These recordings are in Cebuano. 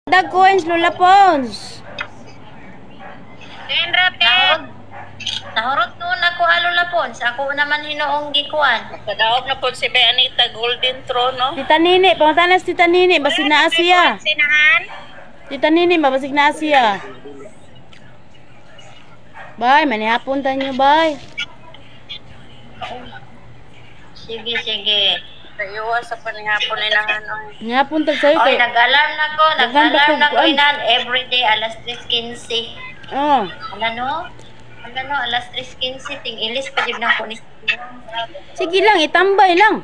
Dag coins, Lola Pons. Ten ra, ten. Nahurot noon ako, Lola Pons. Ako naman hinuong gikuan. Kadaog na po si Be Anita Golden Throne, no? Tita Nini, pangutanas Tita Nini, basig naa siya. Sinahan? Tita Nini, basig naa siya. Bye, manihapon tanyo, bye. Sige, sige. Iwas sa panihapon inahan. Nihapon tag sayo Oy, kay. nag-alarm na ko. Daghan ba Nag-alarm na ko, kog kuan? inan. Everyday, alas 3:15. Oh. Ala no? Ala no, alas 3:15. Ting-ilis pa jud na ko ni. Sige lang, itambay lang.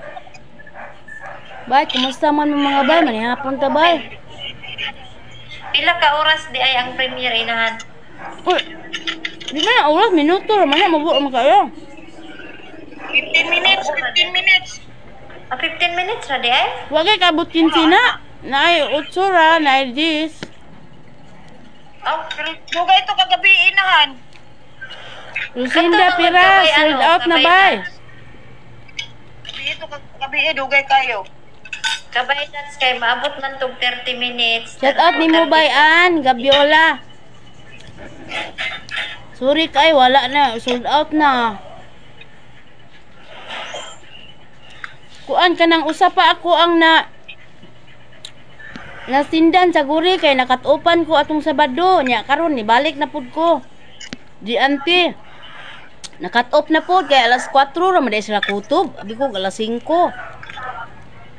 Bye, kumusta man mo mga bay? Manihapon ta, bay. Pila ka oras di ay ang premiere, inahan? Uy, di ba na oras, minuto, raman na, mabuo man kayo. 15 minutes, 15 minutes. Ah, 15 minutes ra di ay? Wagay kabot 15 na. Naay 8 ra, naay 10. Oh, pero dugay ito kagabi inahan. Lucinda Kato, Pira, kabay, sold ano, out na, kabay bay. na. Gabi ito kagabi dugay kayo. Kabay that's kay maabot man tog 30 minutes. Shout out ni mo bay Ann, Gabiola. Sorry kay wala na, sold out na. Kuan ka nang usa pa ako ang na nasindan sa guri kay nakatupan ko atong Sabado nya karon ni balik na pud ko. Di ante. Nakat-off na pud kay alas 4 ra man sila kutob. Abi ko alas 5.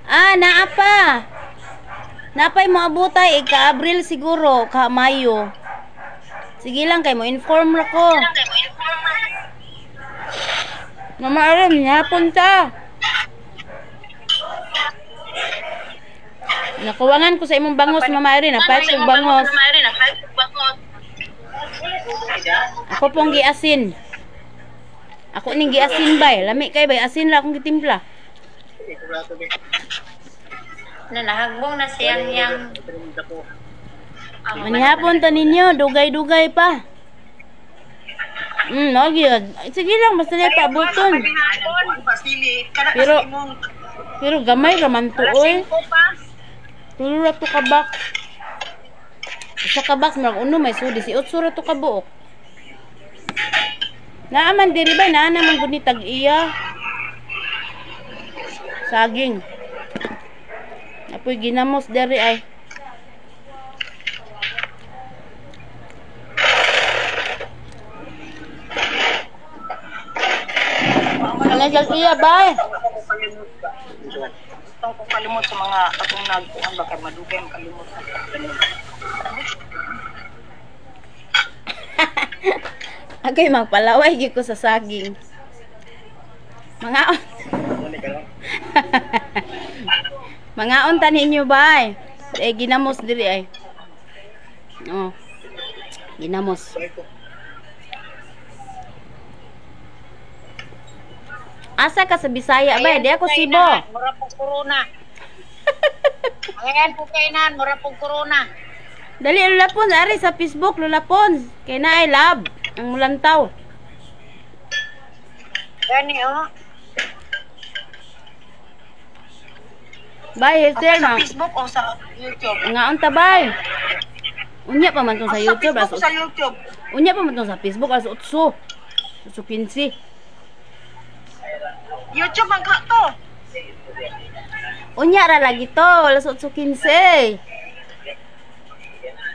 Ah, naa pa. Napay mo abutay ika-Abril siguro, ka Mayo. Sige lang kay mo inform ra ko. Mama Aram, hapon ta. Nakuwangan ko sa imong bangos, Mama Irene. Napait kong bangos. Ako pong giasin. Ako ning giasin bay. Lami kay bay asin ra akong gitimpla. Na nahagbong na siyang yang. Manihapon ta ninyo, dugay-dugay pa. No gyud. Sige lang basta na paabuton. Pero pero gamay ra man to oy. Tulo ra to ka box. Usa ka box murag uno may sudi si 8 ra to ka buok. Naa man diri bay, naa naman gud ni tag-iya. Saging. Apoy ginamos diri ay. Ano tag-iya bay? Gusto ko kalimot sa mga atong nagkuan ba kay madugay makalimot. Agay magpalaway gyud ko sa saging. Mangaon. Mangaon ta ninyo bay. Eh ginamos diri ay. Oh. Ginamos. Asa ka sa Bisaya bay? Di ako Cebu. Mura pong corona. Ayan po kay nan, mura pong corona. Dali Lola Pons, ari sa Facebook Lola Pons. Kay naay love ang mulantaw. Gani oh. Bye, Hazel. Sa Facebook o sa YouTube? Ngaon ta bay. Unya pa man tong sa YouTube Sa Facebook o sa YouTube? Unya pa man tong sa Facebook alas 8. 8:15. YouTube ang ka to. Unya ra lagi to, alas 8:15.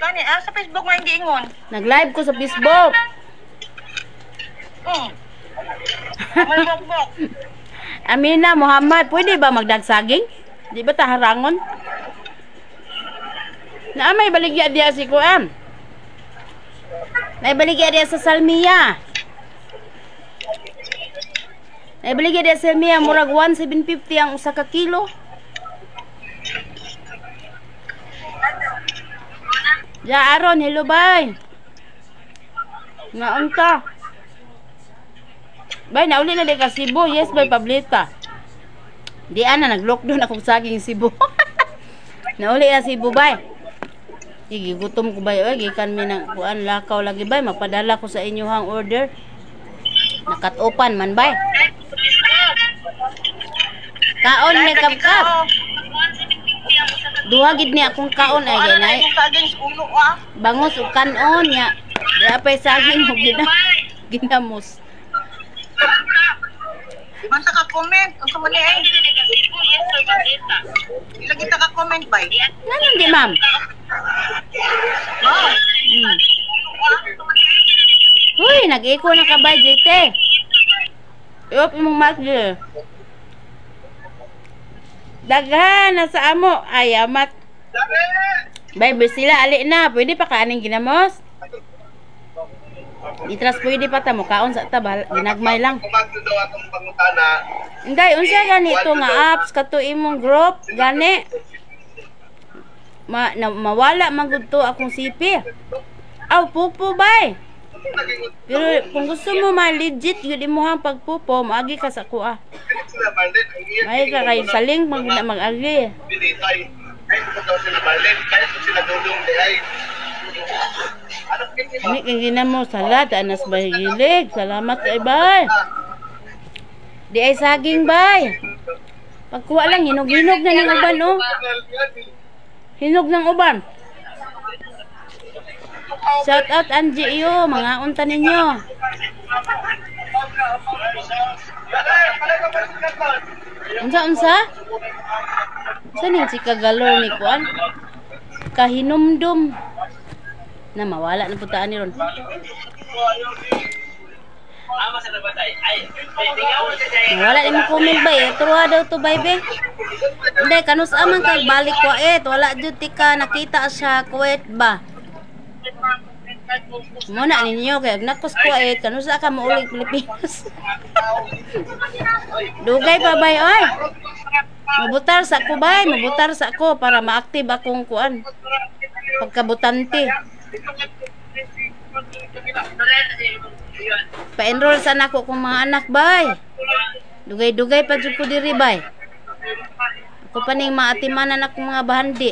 Gani ah, sa Facebook man giingon. Nag-live ko sa Facebook. Malbokbok. Amina Muhammad, pwede ba magdagsaging? Di ba taharangon? Naa may baligya diya si Kuan. May baligya diya sa Salmia. May baligya diya sa Salmia, murag 1,750 ang usa ka kilo. Ja Aron, hello bay. Ngaon ta? Bay, nauli na di ka Cebu. Yes, bay, Pablita. Di ana, nag-lockdown akong saging Cebu. Nauli na Cebu, bay. Sige, gutom ko bay. Oy, gikan mi ng kuan lakaw lagi bay. Magpadala ko sa inyohang order. Nakatopan man bay. Kaon may kapkap. Duha gid ni akong kaon ay Ano na ganay. imong saging sa ulo ah. Bangos ug kanon nya. Di apay saging ug ginamos. Di man ta ka comment. Unsa man ni ay? Ila kita ka comment bay. Nganon di, ma'am? No. Uy, nag-echo na ka ba, JT? I-off imong mic, Jay. Daghan na sa amo. Ay, amat. Bay, sila ali na. Pwede pa kaaning ginamos? Itras pwede pa ta mo kaon sa ta ginagmay lang. Kumagto daw atong pangutana. Inday, unsa ganito nga apps kato imong group gani? Mawala man gud to akong CP. Aw, pupo bay. Pero kung gusto mo ma-legit yun imuhang pagpupo, maagi ka sa kuha. Sila Marlene, ang iya May ka kay saling mag na mag-agi. Binitay. Kahit kung daw sila Marlene, kahit kung sila Dudong di ay. Ano kini Ani kay ginamo salad anas bahigilig. Salamat kay bay. Di ay saging bay. Pagkuha lang hinog-hinog na ning uban oh. Hinog ng uban. Shout out Angie iyo, mga unta ninyo. Unsa unsa? Unsa ning si kagalor ni kuan? Kahinumdum. Na mawala na putaan ni ron. Wala ni mo comment ba eh. Turuha daw to bay be. Hindi, kanus aman kag balik ko eh. Wala jud ti ka nakita sa Kuwait ba? Muna ninyo kay nagkos Kuwait kanus ka mouli Pilipinas. Dugay pa bay oy. Mabutar sa ko bay, mabutar sa ko para maaktive akong kuan. Pagkabutante. Pa-enroll sa nako kong mga anak bay. Dugay-dugay pa jud ko diri bay. Ako pa ning maatimanan akong mga bahandi.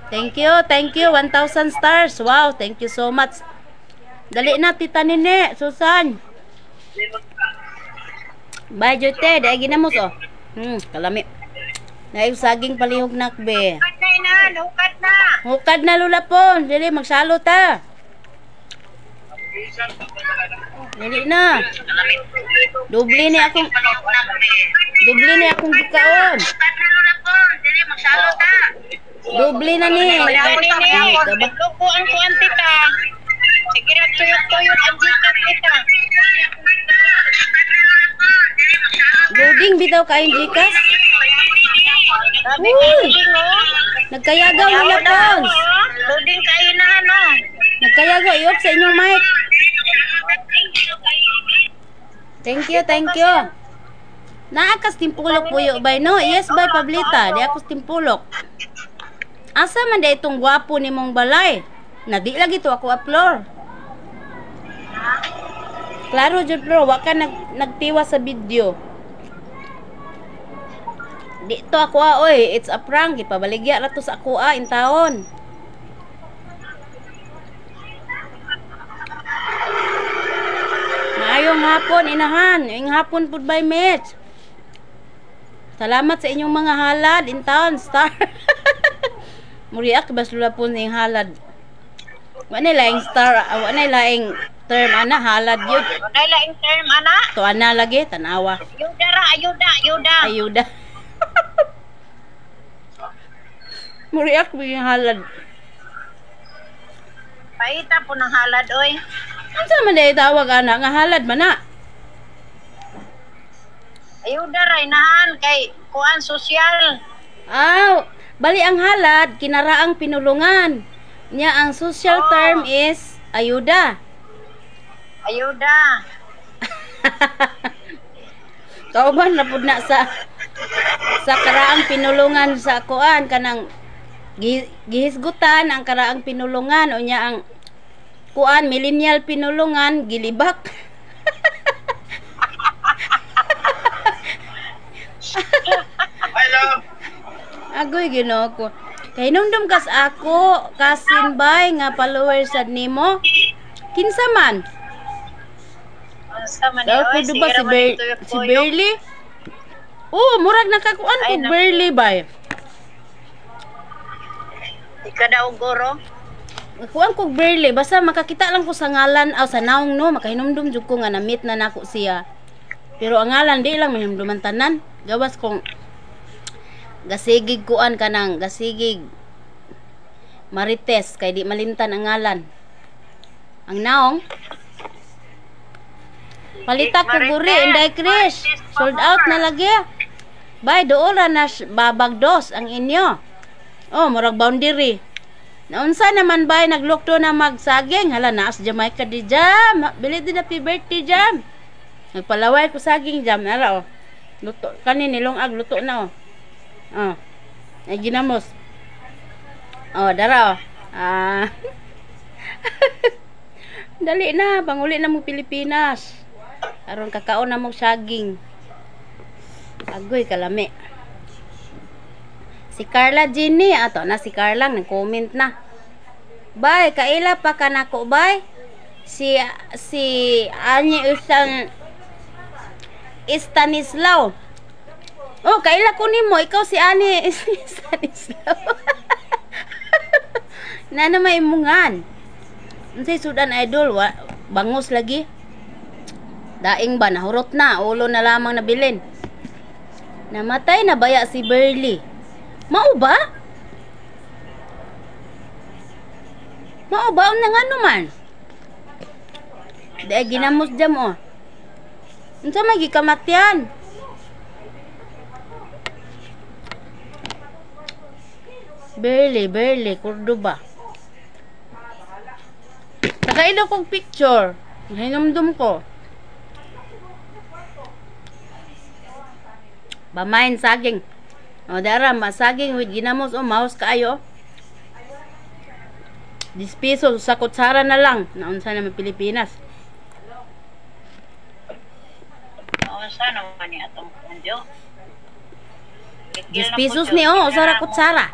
Thank you, thank you. 1,000 stars. Wow, thank you so much. Dali na, Tita Nene, Susan. Bye, Jote. Dahil ginamos, oh. Kalami. Naay saging palihog nakbe. Hukad na ina, hukad na. Hukad na, Lula po. Dili, magsalo ta. Dili na. Dubli ni akong gikaon. Hukad na Lula po. Dili magsalo ta. Dubli na ni. Nagluko ang kuan tita. Sige ra tuyok-tuyok ang gikas tita. Loading bitaw kaayong Gcash. Grabe Uy! loading oh. Nagkayagaw Lula Pons. Loading kayo na ano. Nagkayagaw i-off sa inyong mic. Thank you, thank you. Naa kas timpulok puyo bay no? Yes bay Pablita, di ako timpulok. Asa man di itong gwapo ni mong balay? Na di lagi to ako upload. Klaro jud bro, wa ka nagtiwa sa video. Di to ako ah, oy, it's a prank, ipabaligya ra to sa ako ah, intawon. Maayong hapon, inahan. Maayong hapon pud bay Mitch. Salamat sa inyong mga halad, intawon, star. Muriak bas lula po ning halad. Wa na laing star, wa na laing term ana halad yun. Ay laing term ana. To ana lagi tanawa. Ayuda ra, ayuda, ayuda. Ayuda. Muriak biging halad. Paita po ng halad oy. Unsa man day tawag ana nga halad man na? Ayuda ra inahan kay kuan sosyal. Aw, bali ang halad kinaraang pinulungan. Nya ang social term is ayuda. Ayuda. Kauban na pud na sa karaang pinulungan sa kuan kanang gihisgutan ang karaang pinulungan unya ang kuan millennial pinulungan gilibak. Ay love. Agoy Ginoo ko. Kay numdum kas ako kasin bay nga follower sad nimo. Kinsa man? Unsa man Daw oy, pud ba sige si ra man si Berly? Oh, murag nakakuan ko Berly bay. Ika daw guro. Kuan ko barely basta makakita lang ko sa ngalan aw sa naong no, makahinumdum jud ko nga na-meet na nako siya. Pero ang ngalan di lang mahinumduman tanan. Gawas kong gasigig kuan kanang gasigig Marites kay di malimtan ang ngalan. Ang naong Palita ko guri, Inday Chris. Sold out na lagi. Bay, doon ra na babagdos ang inyo. Oh, murag boundary. Naunsa naman bay naglukto na magsaging. Hala, naas Jamaica di jam. Bili din happy birthday jam. Nagpalaway ko saging jam. Nara oh. Luto kani nilong ag luto na oh. Oh. Ay ginamos. Oh, dara oh. Ah. Dali na, panguli na mo Pilipinas. Aron kakaon na mo saging. Agoy kalami. Si Carla Jenny, ato na si Carla nag-comment na. Bay, kaila pa ka nako bay. Si si ani usang Stanislaw. Oh, kaila ko nimo, ikaw si ani Stanislaw. Nana may imungan. Unsay Sudan idol wa, bangos lagi. Daing ba nahurot na, ulo na lamang nabilin. Namatay na baya si Burley. Mao ba? Mao ba na ngano man? Di ay ginamos jam oh. Unsa may gikamatyan? Burley, Burley, Cordoba. Nakailo kong picture. Hinumdum ko. Bamain saging. O dara, masaging with ginamos o mouse kaayo. 10 pesos sa kutsara na lang. Naunsa naman Pilipinas. Unsa naman ni atong kundyo? 10 pesos ni oh, usa ra kutsara.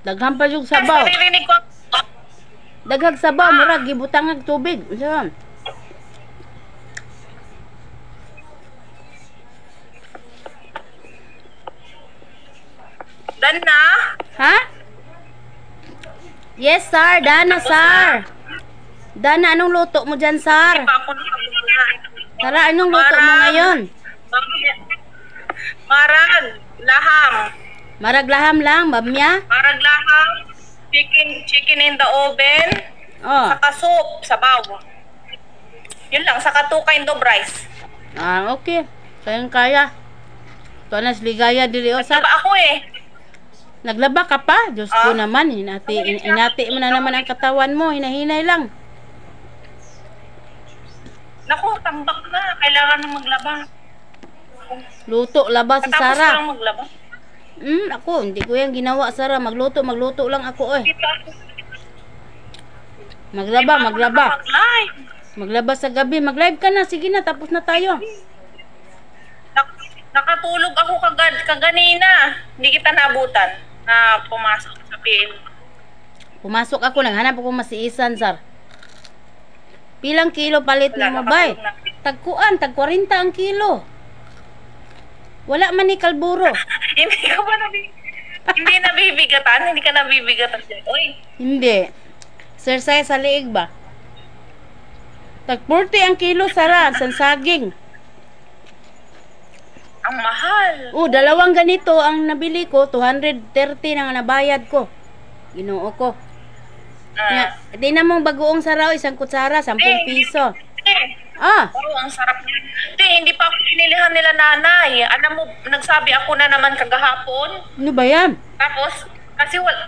Daghan pa yung sabaw. Naririnig ko. Daghag sabaw, murag gibutangag tubig. Unsa man? Dan na. Ha? Yes, sir. Dana, sir. Dana, anong luto mo dyan, sir? Pa ako. Tara, anong luto mo ngayon? Marag laham. Maraglaham lang, bamya? Marag laham. Chicken in the oven. Oh. Saka soup, sabaw. Yun lang, saka two kind of rice. Ah, okay. Kayang kaya. Ito na, ligaya dili o, sir. Naglaba ako eh. Naglaba ka pa? Diyos ko Ah. naman, inati mo na naman ang katawan mo. Hinahinay lang. Naku, tambak na. Kailangan na maglaba. Luto, laba si Katapos ko Sarah. lang maglaba. Ako, hindi ko yan ginawa, Sarah. Magluto, magluto lang ako eh. Hindi pa ako. Maglaba, maglaba. Mag-live. Maglaba sa gabi. Mag-live ka na. Sige na, tapos na tayo. Nakatulog ako kaganina. Hindi kita naabutan na pumasok sa PM. Pumasok ako, naghanap ako masiisan, sir. Pilang kilo palit Wala, mo, bay? nakatulog na. Tagkuan, tag 40 ang kilo. Wala man ni kalburo. Hindi ka ba hindi nabibigatan? Hindi ka nabibigatan dyan? Uy, Hindi. Sir, say sa liig ba? Tag 40 ang kilo, Sara, sa saging. ang mahal. Oh, dalawang ganito ang nabili ko, 230 na nga nabayad ko. Ginoo ko. Nga, di na mong bagoong saraw, isang kutsara, 10 piso. Eh, Ah, oo, ang sarap niya. Hindi, hindi pa ako pinilihan nila nanay. Alam mo, nagsabi ako na naman kagahapon. ano ba yan? Tapos, kasi wala...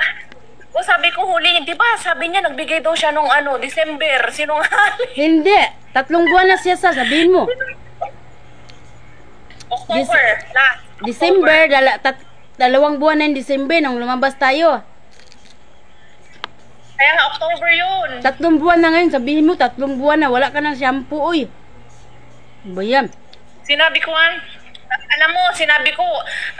O sabi ko huli, di ba? Sabi niya, nagbigay daw siya nung ano, December. Sinungaling. Hindi. 3 buwan na siya sa, sabihin mo. October, last. December, 2 buwan na yung December nung lumabas tayo. Kaya nga, October yun. 3 buwan na ngayon, sabihin mo, 3 buwan na, wala ka ng shampoo, uy. Ano ba yan? Sinabi ko nga, Alam mo, sinabi ko,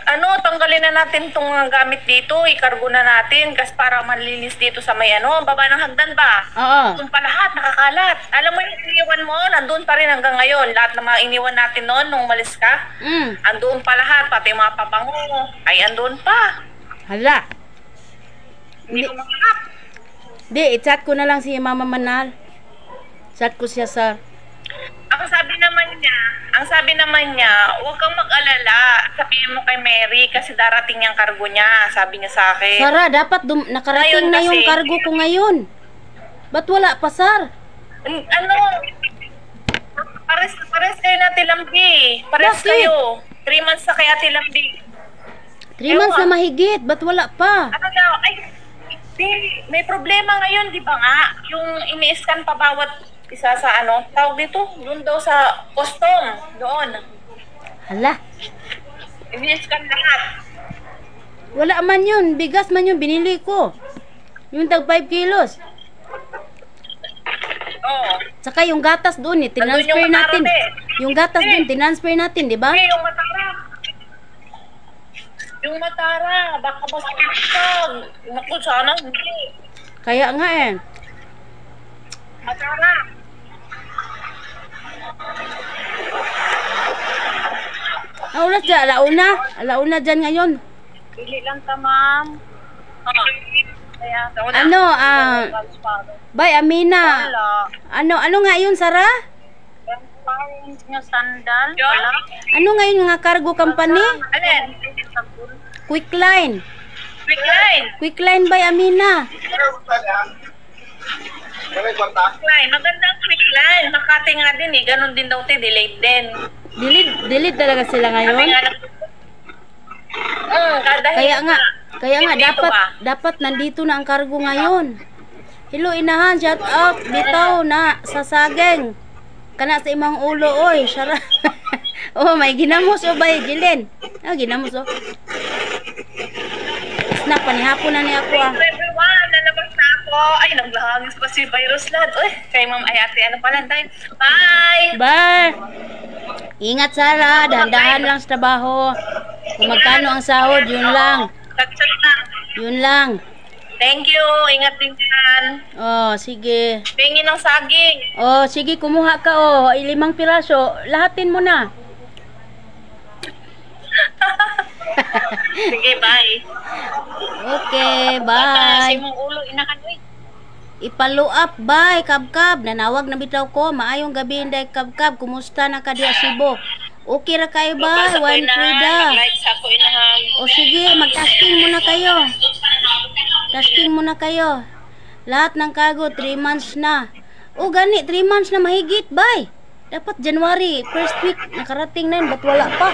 ano, tanggalin na natin itong mga gamit dito, ikargo na natin kasi para malinis dito sa may ano, baba ng hagdan ba? Oo. Doon pa lahat, nakakalat. Alam mo yung iniwan mo, nandun pa rin hanggang ngayon. Lahat ng mga iniwan natin noon nung umalis ka, andoon pa lahat, pati yung mga pabango, ay andoon pa. Hala. Hindi ko makalap. Di, i-chat ko na lang si Mama Manal. Chat ko siya sa. Ang sabi naman niya, huwag kang mag-alala. Sabihin mo kay Mary kasi darating yung cargo niya, sabi niya sa akin. Sara, dapat nakarating Ngayon na yung kasi- cargo ko ngayon. Ba't wala pa, Sar? Ano? Pares kayo na Ate Lambi. Pares Bakit? kayo. 3 months na kay Ate Lambi. 3 months na Ewan. mahigit. Ba't wala pa? Ano daw? Ay, di, may problema ngayon, di ba nga? Yung ini-scan pa bawat isa sa ano, tawag dito, doon daw sa custom, doon. Hala. Ini-scan lahat. Wala man yun. Bigas man yun. Binili ko. Yung tag 5 kilos. Oo. Saka yung gatas doon eh. Nandun Tinransfer yung natin. Matara, Yung gatas doon, tinransfer natin, di ba? Eh, yung Matara. Yung Matara, baka masakit. Naku, sana hindi. Kaya nga eh. Matara. Ang oras dyan, alauna. Alauna dyan ngayon. Pili lang ka, ma'am. Ah. Kaya, Ano, bye, Amina. wala. Ano, ano nga yun, Sarah? Grandparents nyo sandal. Yun? Wala. Ano nga yun nga cargo company? Alin? Quick Line. Quick line. Quick Line by Amina. May kwarta? Quick line. Maganda ang quick line. Makati nga din eh. Ganon din daw, te. Delayed din. Delete, delete talaga sila Sabi ngayon. nga dahil Kaya nga Dito dapat ba? dapat nandito na ang cargo ngayon. Hello inahan, shout out bitaw na sa saging. Kana sa imong ulo oy, sara. Oh, may ginamos o bay Jilin. Ah, ginamos oh. Snack panihapon na niya ako ah. Thank you everyone. Lalabas na ako. Ay, naglahagis pa si Virus Lad. Uy, kay ma'am ay ate, ano pala tayo. Bye! Bye. Ingat Sara, dahan-dahan lang sa trabaho. Kung magkano ang sahod, yun lang. Chat-chat na. Yun lang. Thank you. Ingat din dyan. Oh, sige. Tingin ng saging. Oh, sige, kumuha ka oh. 5 piraso. Lahatin mo na. Sige, bye. Okay, bye. Sa imong ulo, inahan, uy. I-follow up, bye, kabkab. Nanawag na bitaw ko. Maayong gabi, inday kabkab. Kumusta na ka diya, Cebu? Okay ra kayo ba? Juan Frida. Like sa ako inahan. O sige, mag-tasking muna kayo. Tasking muna kayo. Lahat ng cargo, 3 months na. O gani, 3 months na mahigit, bye. Dapat January, first week, nakarating na yun, ba't wala pa?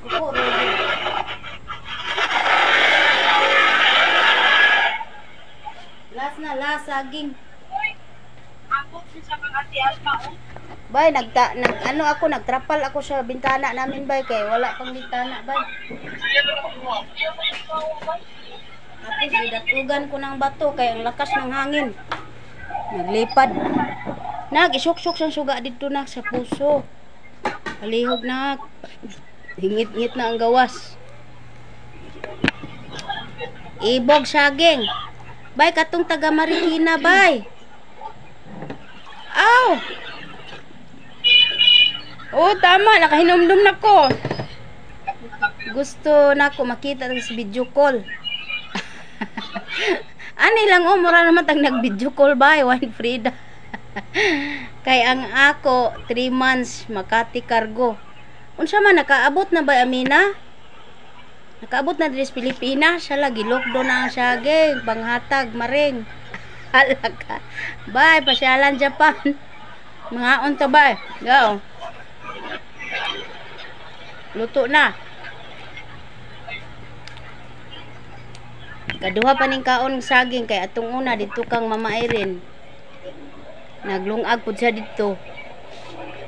Upo, Rudy. Last na, last, saging. Bay, nagta, nag, ano ako, nagtrapal ako sa bintana namin, bay, kay wala pang bintana, bay. Tapos, gidatugan ko ng bato, kay ang lakas ng hangin. Naglipad. Nag, isuksok sa suga dito na sa puso. Palihog na. Hingit-ngit na ang gawas. Ibog saging. Bay, katong taga Marikina, bay. Aw! Oo, tama. Nakahinumdum na ko. Gusto na ko makita sa video call. Ani lang oh, mura naman tag nag-video call bay, Juan Frida. Kay ang ako 3 months Makati cargo. Unsa man nakaabot na ba Amina? Nakaabot na diri sa Pilipinas, siya lagi lockdown na ang saging, panghatag maring. Alaka. Bye, pasyalan Japan. Mga unta bay. Go. Luto na. Kaduha pa ning kaon saging kay atong una didto kang Mama Irene. Naglungag pud siya didto.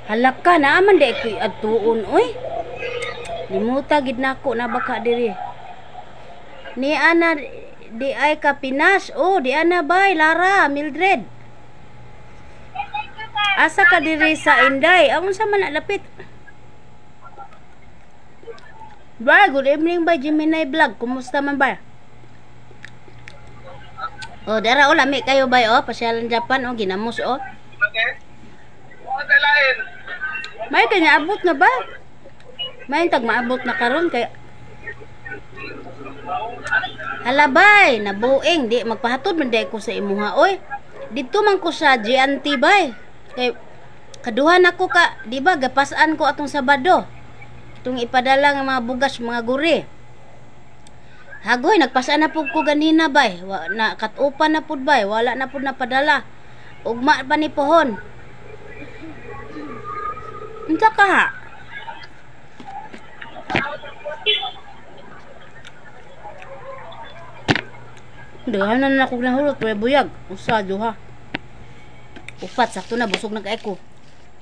Halaka naa man di ko adtuon oy. Limuta gid nako na baka diri. Ni ana di ay ka Pinas. Oh, di ana bay Lara Mildred. Asa ka diri sa Inday? Amun sa man na lapit. Bye, good evening bye, Gemini Vlog. Kumusta man ba? Oh, dara oh, lami kayo bay oh, pasyalan Japan oh, ginamos oh. May kanya abot na ba? May tag maabot na karon kay. Hala bay, nabuing di magpahatod man di ko sa imuha oy. Didto man ko sa GNT bay. Kay kaduha nako ka, di ba gapasan ko atong Sabado. Itong ipadala nga mga bugas, mga guri. Hagoy, nagpasaan na pud ko ganina bay. Wa, na katupan na pud bay, wala na pud napadala. Ugma pa ni pohon. Unsa ka ha? Duha na na akong nahulot, pero buyag. Usa, duha. Upat, sakto na, busog na kay ko.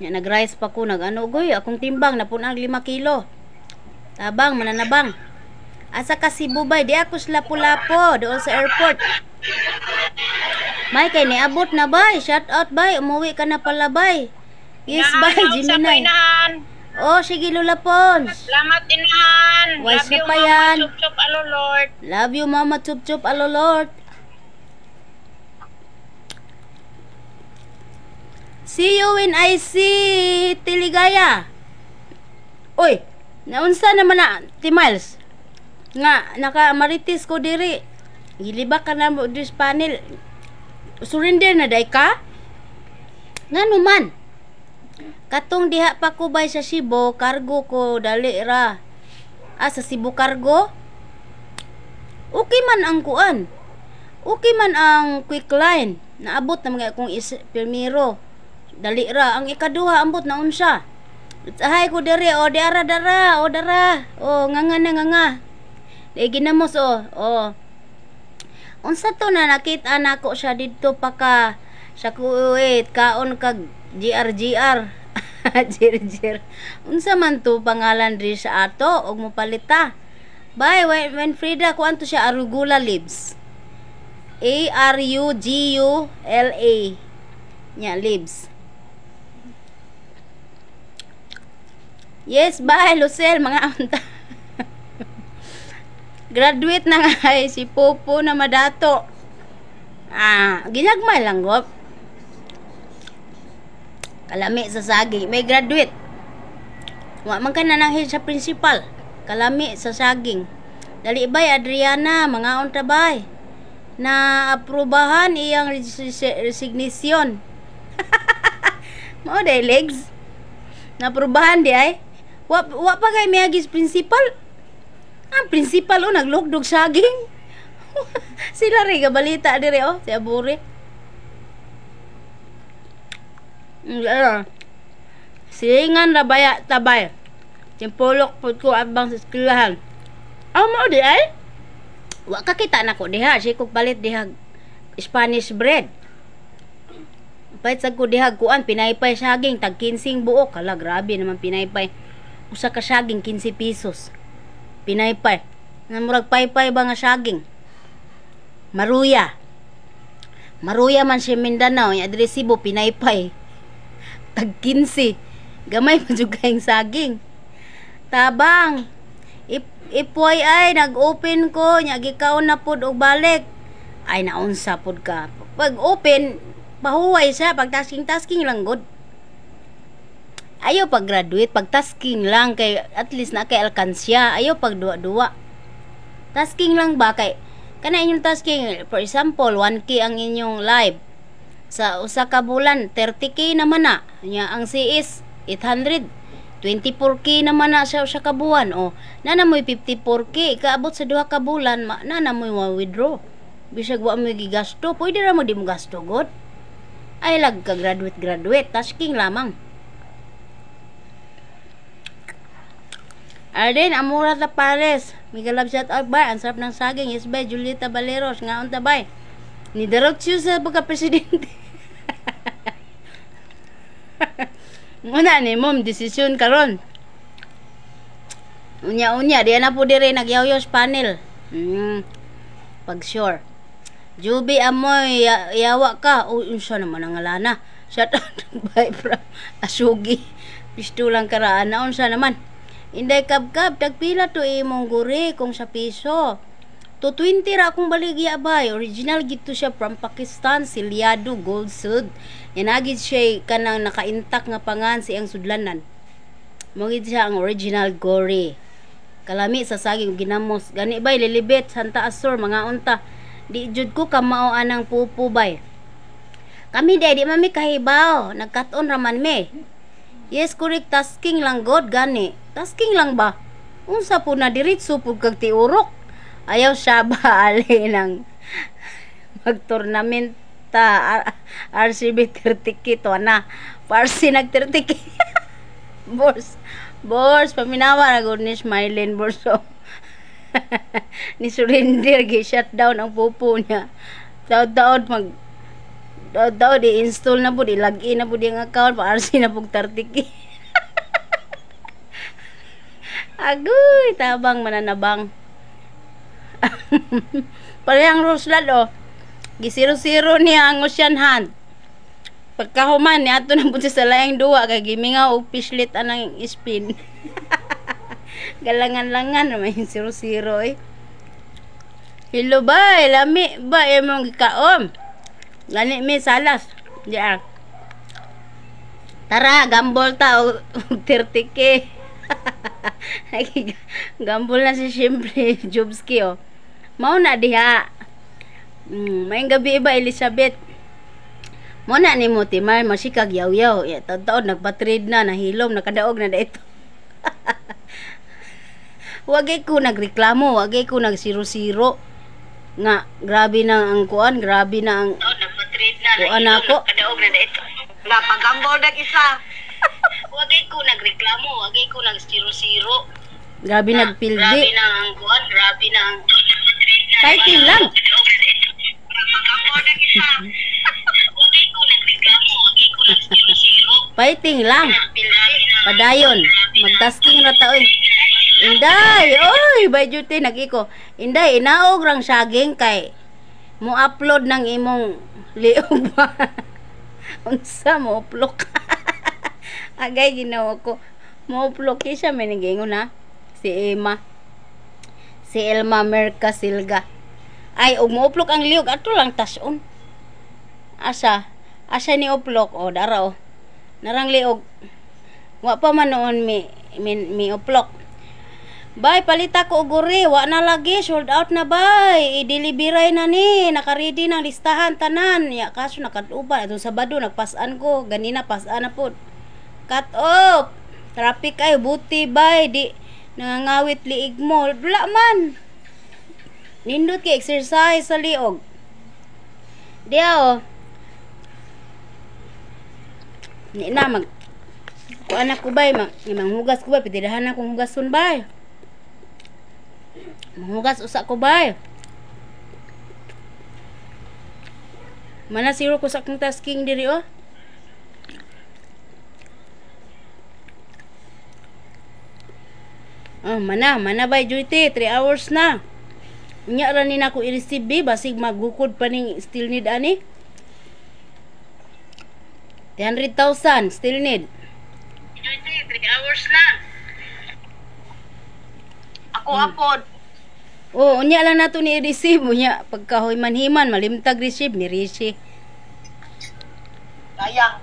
Nya, nag-rice pa ko, nag-ano, goy, akong timbang, napunang 5 kilo. Tabang, mananabang. Asa ka Cebu bay, di ako sa Lapu-Lapu, doon sa airport. May kay niabot na bay, shout out bay, umuwi ka na pala bay. Yes bay, Gemini. Oh, sige Lola Pons. Salamat inahan. Wise Love you, na pa Mama yan. Chup Chup Alo Lord. Love you Mama Chup Chup Alo Lord. See you when I see Tiligaya. Uy, naunsa naman na, Ti Miles? Nga, naka-maritis ko diri. Gilibak ka na mo this panel. Surrender na day ka? Nga numan. Katong diha pa ko bay sa Cebu, cargo ko, dali ra. Ah, sa Cebu cargo? Okay man ang kuan. Okay man ang quick line. Naabot na mga akong primero. Dali ra. Ang ikaduha, ambot na unsa. Hay ko diri, o di ara dara, o dara. O nga nga na nga nga. Di ginamos o. O. Unsa to na nakita nako siya didto pa ka sa Kuwait, kaon kag GRGR. GRGR. Unsa man to pangalan diri sa ato og mopalita. Bye, when Frida kuan to siya arugula leaves. A R U G U L A. Nya leaves. Yes, bye Lucel, mga unta. Graduate na nga ay si Popo na madato. Ah, ginagmay lang gop. Kalami sa saging, may graduate. Wa man ka na nang sa principal. Kalami sa saging. Dali bay Adriana, mga unta bay. Na aprobahan iyang resignation. Mao day legs. Naaprubahan di ay. Wa pa kay miagis principal. Ang principal o naglugdog saging. Sila rin gabalita dire oh, si Aburi. Silingan ra baya tabay. Timpulok pud ko abang sa eskwelahan. Aw mao di ay. Wa ka kita nako diha, si kog palit diha Spanish bread. Palit sad ko diha kuan pinaypay saging tag 15 buok. Hala grabe naman pinaypay. Usa ka saging 15 pesos. Pinaypay. Namurag paypay ba nga saging? Maruya. Maruya man si Mindanao, yung adresibo pinaypay. Tag 15. Gamay pa jud kayong saging. Tabang. Ipoy ay nag-open ko, nya gikaon na pud og balik. Ay naunsa pud ka. Pag open, pahuway siya pag tasking-tasking lang gud. Ayaw pag graduate, pag tasking lang kay at least na kay alkansya, ayaw pag duwa-duwa. Tasking lang ba kay kana inyong tasking, for example, 1K ang inyong live. Sa usa ka bulan 30K naman na. Nya ang CS 800, 24K naman na sa usa ka buwan. O, nana mo'y 54K, kaabot sa duha ka bulan, nana mo'y ma-withdraw. Bisag wa mo'y gigasto, pwede ra mo di mo gasto god. Ay lag ka graduate graduate, tasking lamang. Arden, Amora Tapares. Mega love shout out bay. Ang sarap ng saging. Yes bay, Julieta Valeros. Ngaon ta bay. Ni Diretso sa pagka-presidente. Muna ni mom, desisyon karon. Unya-unya, diyan na po dire nagyawyos panel. Pag sure. Juby amoy, yawa ka. Uy, unsa naman ang ngalana. Shout out bay from Asugi. Pistulang karaan na unsa naman. Inday kabkab, tagpila to imong guri kung sa piso. 220 ra akong baligya bay. Original gito siya from Pakistan, Siliado Gold Sud. Yanagid siya kanang naka-intact nga pangan sa iyang sudlanan. Mo gid siya ang original gori. Kalami sa saging ginamos. Gani bay lilibet Santa Asor mga unta. Di jud ko kamao anang pupo bay. Kami di man mi kahibaw, nagkat-on ra man mi. Yes, correct, tasking lang god gani. Tasking lang ba? Unsa po na diretso pud kag tiurok. Ayaw siya ba ali ng mag-tournament ta RCB 30K to na. Parsi nag 30K. Bors. Bors, paminawa na gud ni Smilin Bors. Oh. Ni surrender gi shutdown ang pupo niya. Taod-taod mag taod-taod i-install na pud, i-login na pud yung account pa RC na pug 30K. Agoy, tabang mananabang. Parehang Roslad oh. Gisiro-siro niya ang Ocean Hunt. Pagkahuman ni ato na pud siya sa laing duwa kay gimingaw og fishlet anang spin. Galangan-langan may zero-zero eh. Hello bay, lami ba imong gikaon? Gani mi salas. Diya. Tara, gamble ta og 30K. Gamble na si siyempre Jobski oh. Mao na diha. Maayong gabi ba Elizabeth? Mo na ni mo timar masikag yaw-yaw. Ya, taon nagpa-trade na, nahilom, nakadaog na dito. Wagay ko nagreklamo, wagay ko nagsiro-siro. Nga grabe na ang kuan, grabe na ang kuan ako. Napagambol dag isa. Wagay ko nagreklamo, wagay ko nagsiro-siro. Grabe nagpildi. Grabe na ang kuan, grabe na ang fighting lang. Fighting lang. Padayon. Magtasking ra ta oy. Inday, oy, by duty nag-iko. Inday, inaog rang saging kay mo upload ng imong liog ba. Unsa mo upload? Agay ginawa ko. Mo upload kay siya may nagingon ha. Si Emma. Si Elma Merca Silga. Ay, og mo upload ang liog ato lang tason. Asa? Asa ni upload? O dara o. Narang liog. Wa pa man noon mi upload. Bay, palita ko og guri, wa na lagi, sold out na bay. I-delivery na ni, naka-ready na listahan tanan. Ya kaso nakatuba atong Sabado nagpasan ko, ganina pasan na pud. Cut off. Traffic ay buti bay, di nangangawit liig mo. Wala man. Nindot kay exercise sa liog. Diya oh. Ni na mag kuan ako bay, manghugas ko bay, pididahan akong hugason bay. Manghugas usa ko bay. Mana siro ko sa akong tasking diri oh. Oh, mana bay duty 3 hours na. Unya ra ni nako i-receive be, basig magukod pa ning still need ani. 300,000 still need. Duty 3 hours na. Ako apod. Oh, unya lang nato ni i-receive unya pagkahoy manhiman malimtag receive ni Rishi. Sayang.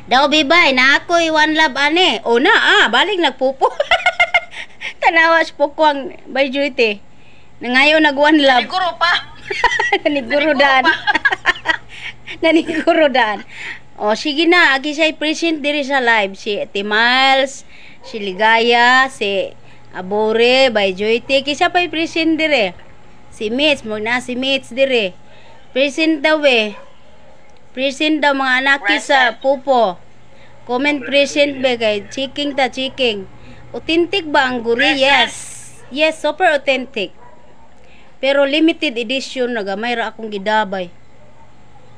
Daw bibay na ako'y one love ane. O na ah, balik nagpupo. Tanawa sa pukwang by duty. Nangayo nag one love. Siguro pa. Naniguro daan. Naniguro daan. O sige na, agi siya present diri sa live si Ate Miles, si Ligaya, si Abore by Joyte. Kisa pa present dire. Si Mitch, mo na si Mitch dire. Present daw eh. Present daw mga anaki sa pupo. Comment present be kay checking ta checking. Authentic ba ang guri? Yes. Yes, super authentic. Pero limited edition na gamay ra akong gidabay.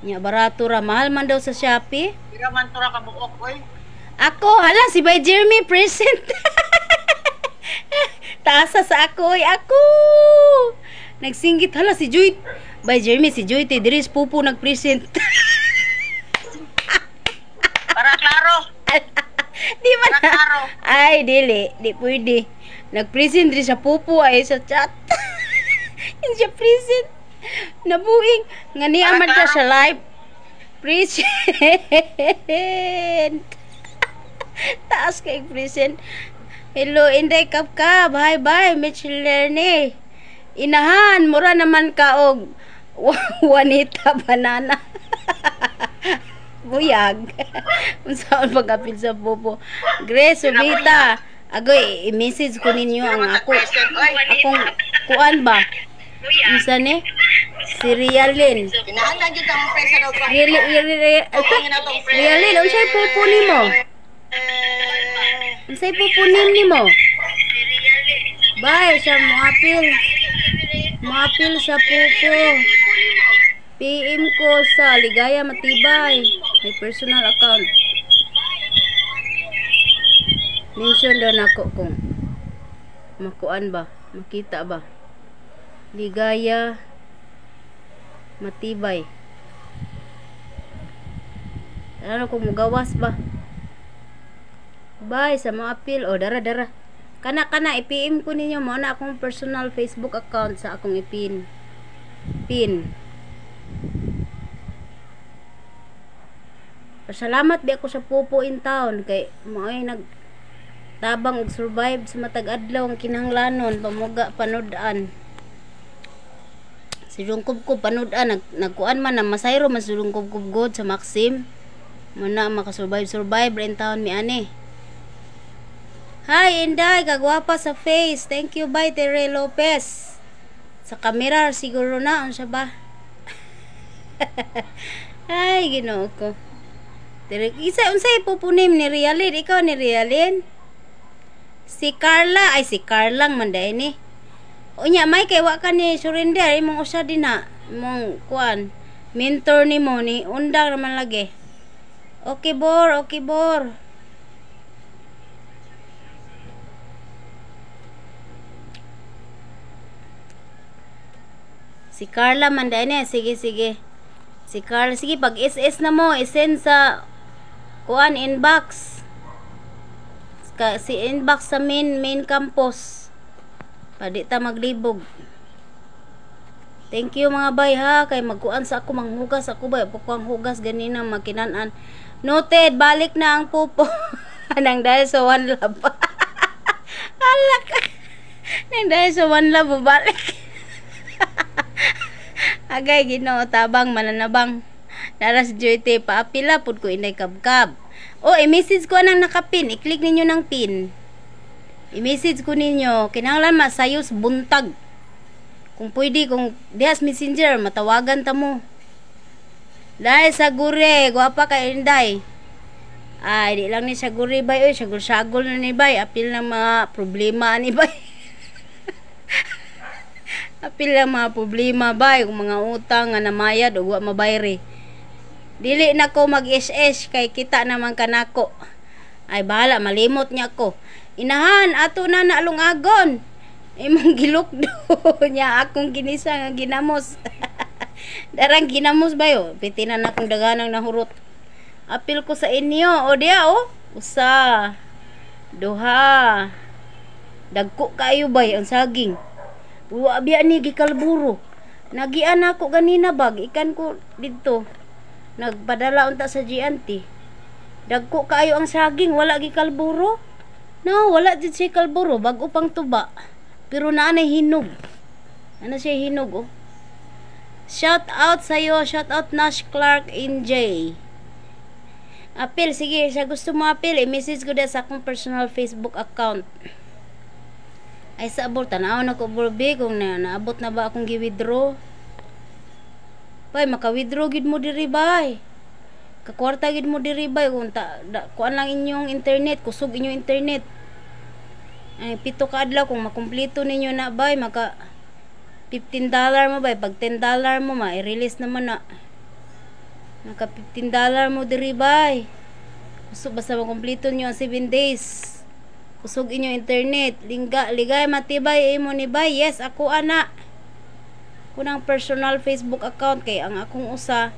Nya barato ra, mahal man daw sa Shopee. Pira man to ra ka buok oy. Ako, hala si Bay Jeremy present. Taasa sa ako, oy, ako. Nagsinggit hala si Joy. Bay Jeremy si Joy te diri sa pupo nagpresent. Para klaro. Di man Klaro. Ay, dili. Di pwede. Nag-present rin sa pupo ay sa chat. Hindi siya present. Nabuing. Nga niya man siya sa live. Present. Taas kay present. Hello, Inday Kapkap. Hi, bye, Mitch Lerne. Inahan, mura naman ka og Juanita Banana. Buyag. Unsaon pag-apil sa popo. Grace, Subita. Agoy, i-message ko ninyo ang ako. Present, oy. Akong kuan ba? Unsa ni? Si Rialin. Kinahanglan gyud ang present og Really, really, really, Rialin, unsay pupo nimo? Unsay pupo nimo? Bye, siya moapil. Moapil sa pupo. PM ko sa Ligaya Matibay. May personal account. Mention daw nako kung makuan ba, makita ba. Ligaya Matibay. Ano kung mugawas ba? Bye sa mga apil. O, dara, dara. Kana, kana, i-PM ko ninyo. Mao na akong personal Facebook account sa akong ipin. Pin. Pasalamat bi ako sa Popo in town kay mao'y nag tabang og survive sa matag adlaw ang kinahanglanon pamuga panud-an. Si Dungkubkob panud-an nagkuan man na masayro man si Dungkubkob god sa Maxim. Muna makasurvive survive ra in town mi ani. Hi Inday, kagwapa sa face. Thank you, bye Tere Lopez. Sa kamera siguro na unsa ba? Ay, Ginoo ko. Tere, isa unsay pupunim ni Rialin? Ikaw ni Rialin? Si Carla, ay si Carlang man dai ni. Unya may kay wa ka ni surrender imong usa din na imong kuan mentor nimo ni undang raman lagi. Okay bor, okay bor. Si Carla man dai ni, sige sige. Si Carla, sige pag SS na mo, i-send sa kuan inbox. Ka, si inbox sa main main campus. Padi ta maglibog. Thank you mga bay ha kay magkuan sa ako, manghugas ako bay, ang hugas ganina makinan-an. Noted, balik na ang pupo. Nang dahil sa one love. Alak. Nang dahil sa one love balik. Agay Ginoo tabang mananabang. Naras duty paapila pud ko Inday Kabkab. O, i-message ko anang nakapin. I-click ninyo ng pin. I-message ko ninyo. Kinahanglan masayos buntag. Kung pwede, kung dihas messenger, matawagan ta mo. Dahil sa gure, gwapa kay Inday. Ay, di lang ni sa gure bay. Oy, sagol-sagol na ni bay. Apil ng mga problema ni bay. Apil lang mga problema bay. Kung mga utang nga namayad o wa mabayri. Dili na ko mag-SS kay kita naman kanako. Ay bahala, malimot niya ko. Inahan, ato na naalungagon. Imong gilukdo niya akong ginisa nga ginamos. Darang ginamos bayo. Piti na akong daganang nahurot. Apil ko sa inyo. O diya o. Usa. Duha. Dagko kayo bay ang saging. Wa biya ni gikalburo. Nagian ako ganina bag ikan ko didto. Nagpadala unta sa GNT. Dagko kaayo ang saging, wala gikalburo. No, wala jud siya kalburo, bag-o pang tuba. Pero naa nay hinog. Ano siya hinog oh. Shout out sa'yo, shout out Nash Clark NJ. Apil, sige, sa gusto mo apil, i-message ko sa akong personal Facebook account. Ay sa abot, tanaw na ko burbi kung naabot na ba akong gi-withdraw. Bay, maka-withdraw gid mo diri bay. Kakwarta gid mo diri bay kung kuan lang inyong internet, kusog inyong internet. Ay 7 ka adlaw kung makumpleto ninyo na bay, maka $15 mo bay, pag $10 mo ma-release naman na. Maka $15 mo diri bay. Kusog basta makumpleto niyo ang 7 days. Kusog inyong internet. Lingga, ligay matibay imo ni bay. Yes, ako ana. Kunang personal Facebook account kay ang akong usa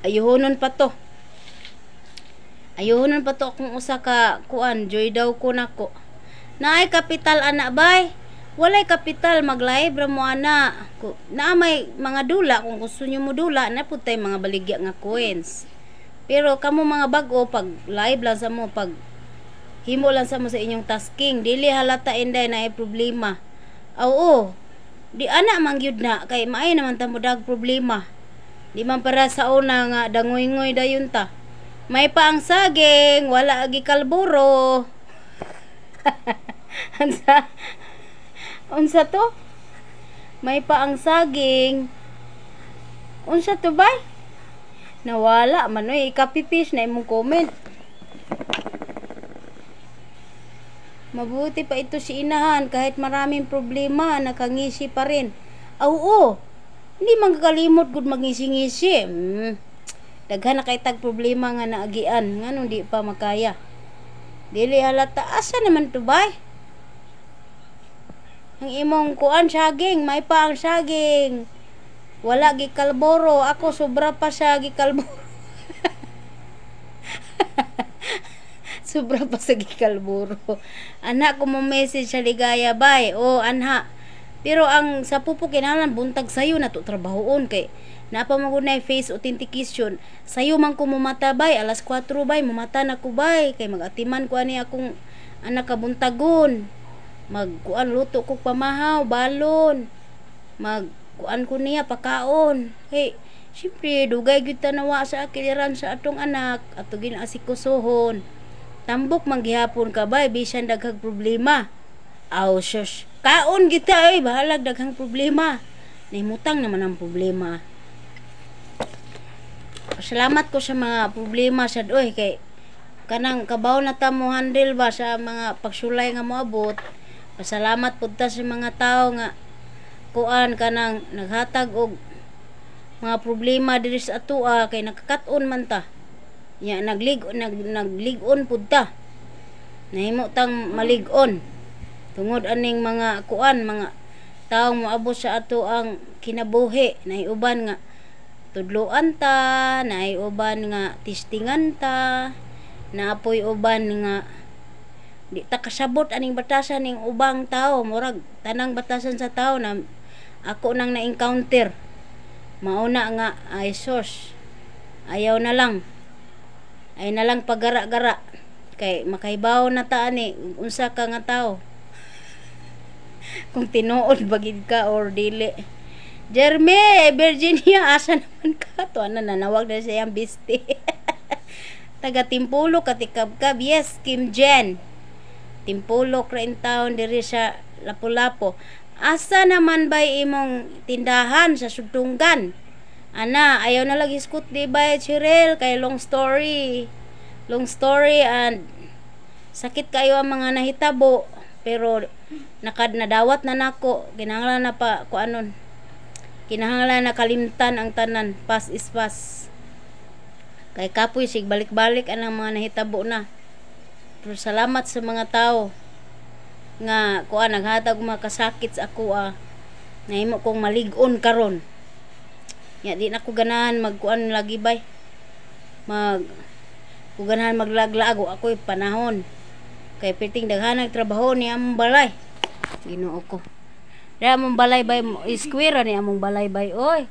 ayuhonon pa to. Ayuhonon pa to akong usa ka kuan, joy daw ko nako. Naay kapital ana bay. Walay kapital, mag-live ra mo ana. Naa may mga dula kung gusto nyo mo dula, na pud tay mga baligya nga coins. Pero kamo mga bag-o, pag live lang sa mo, pag himo lang sa mo sa inyong tasking, dili halata inday na ay problema. Oo, di ana man gyud na kay maayo naman ta mo dag problema. Di man para sa una nga dangoy-ngoy dayon ta. May pa ang saging, wala agi kalburo. Unsa? Unsa to? May pa ang saging. Unsa to bay? Nawala man oy, i-copy paste na imong comment. Mabuti pa ito si inahan kahit maraming problema, nakangisi pa rin. Oo, hindi man kakalimot gud magngisi-ngisi. Daghan na kay tag problema nga naagian, nganong di pa makaya. Dili halata, asa naman to bay? Ang imong kuan saging, may pa ang saging. Wala gikalboro, ako sobra pa sa gikalboro. Sobra pa sa gikalboro. Anak ko mo message sa ligaya bay. O anha. Pero ang sa pupo kinahanglan buntag sayo na to trabahoon kay napa man gud nay face authentication. Sayo man ko mumata bay, alas 4 bay mumata na ko bay kay magatiman ko ani akong anak kabuntagon. Magkuan luto ko pamahaw, balon. Magkuan ko niya pakaon. Kay siyempre dugay gyud ta nawa sa akiliran sa atong anak ato ginaasikusohon. Tambok man gihapon ka bay bisan daghang problema. Aw sus, kaon kita ay bahalag daghang problema. Nahimutang naman ang problema. Salamat ko sa mga problema sad oy kay kanang kabaw na ta mo handle ba sa mga pagsulay nga moabot. Pasalamat pud ta sa mga tawo nga kuan kanang naghatag og mga problema diri sa atoa kay nakakat-on man ta. Nya naglig-on pud ta. Nahimo tang malig-on tungod aning mga kuan mga taong moabot sa ato ang kinabuhi. Nahiuban nga tudloan ta, nahiuban nga tistingan ta, naapoy uban nga di ta kasabot aning batasan ning ubang tao, murag tanang batasan sa tao na ako nang na-encounter. Mauna nga ay sus, ayaw na lang. Ay na lang pagara-gara kay makaibaw na ta ani unsa ka nga tao. Kung tinuod bagid ka or dili. Jeremy, Virginia, asa naman ka? To ana nanawag na siya ang bisti. Taga Timpulok katikabkab. Yes, Kim Jen. Timpulok ra in town diri sa Lapu-Lapu. Asa naman bay imong tindahan sa Sudtunggan? Ana, ayaw na lagi iskut di ba Cheryl kay long story. Long story and sakit kayo ang mga nahitabo pero nadawat na nako, kinahanglan na pa kuanon. Kinahanglan na kalimtan ang tanan, past is past. Kay kapoy sig balik-balik anang mga nahitabo na. Pero salamat sa mga tao nga kuan naghatag og mga kasakit sa ako ah. Nahimo kong malig-on karon. Nya di na ko ganahan magkuan lagi bay. Mag ko ganahan maglaglaag ako'y panahon. Kay perting daghanag trabaho ni among balay. Ginoo ko. Dira among balay bay, square ni among balay bay oy.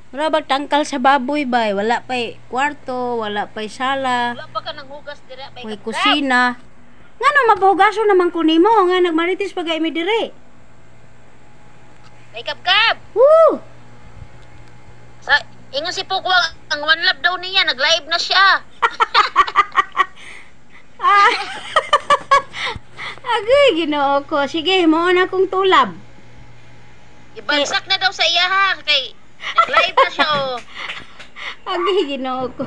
Mura bag tangkal sa baboy bay, wala pay kwarto, wala pay sala. Wala pa ka nanghugas dira bay. May kusina. Ngano mapahugason naman ko nimo nga nagmarites pa gay mi dire. May kabkab. Woo! Sa ingon si Pukwang ang one love daw niya, nag-live na siya. Agay Ginoo ko. Sige, mao na akong tulab. Ibagsak na daw sa iya ha kay nag-live na siya oh. Agay Ginoo ko.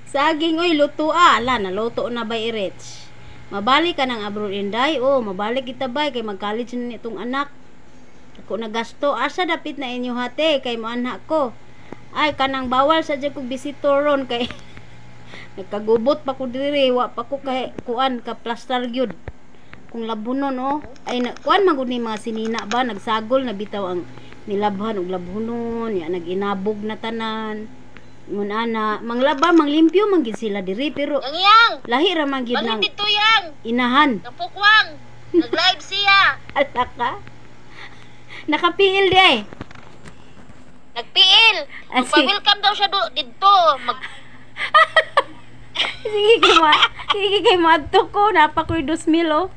Saging oy luto ah. Ala, naluto na bay irich. Mabalik ka ng abroad inday. Oh, mabalik kita bay kay mag-college na nitong anak. Ako nagasto. Asa dapit na inyo hate kay moanha ko. Ay kanang bawal sa jud kog visitor ron kay nagkagubot pa ko diri, wa pa ko kay kuan ka plaster gyud. Kung labunon oh, ay na, kuan man gud ni mga sinina ba nagsagol na bitaw ang nilabhan og labhunon, ya nag-inabog na tanan. Ngun ana, manglaba, manglimpyo man gid sila diri pero Yang yang. Lahi ra man gid Balhin nang dito yang. Inahan. Napukwang. Nag-live siya. Ala ka. Nakapiil di ay. Nagpiil. Ah, sige. Magpa-welcome daw siya dito. Sige kay maadto ko, napa ko'y 2,000 oh.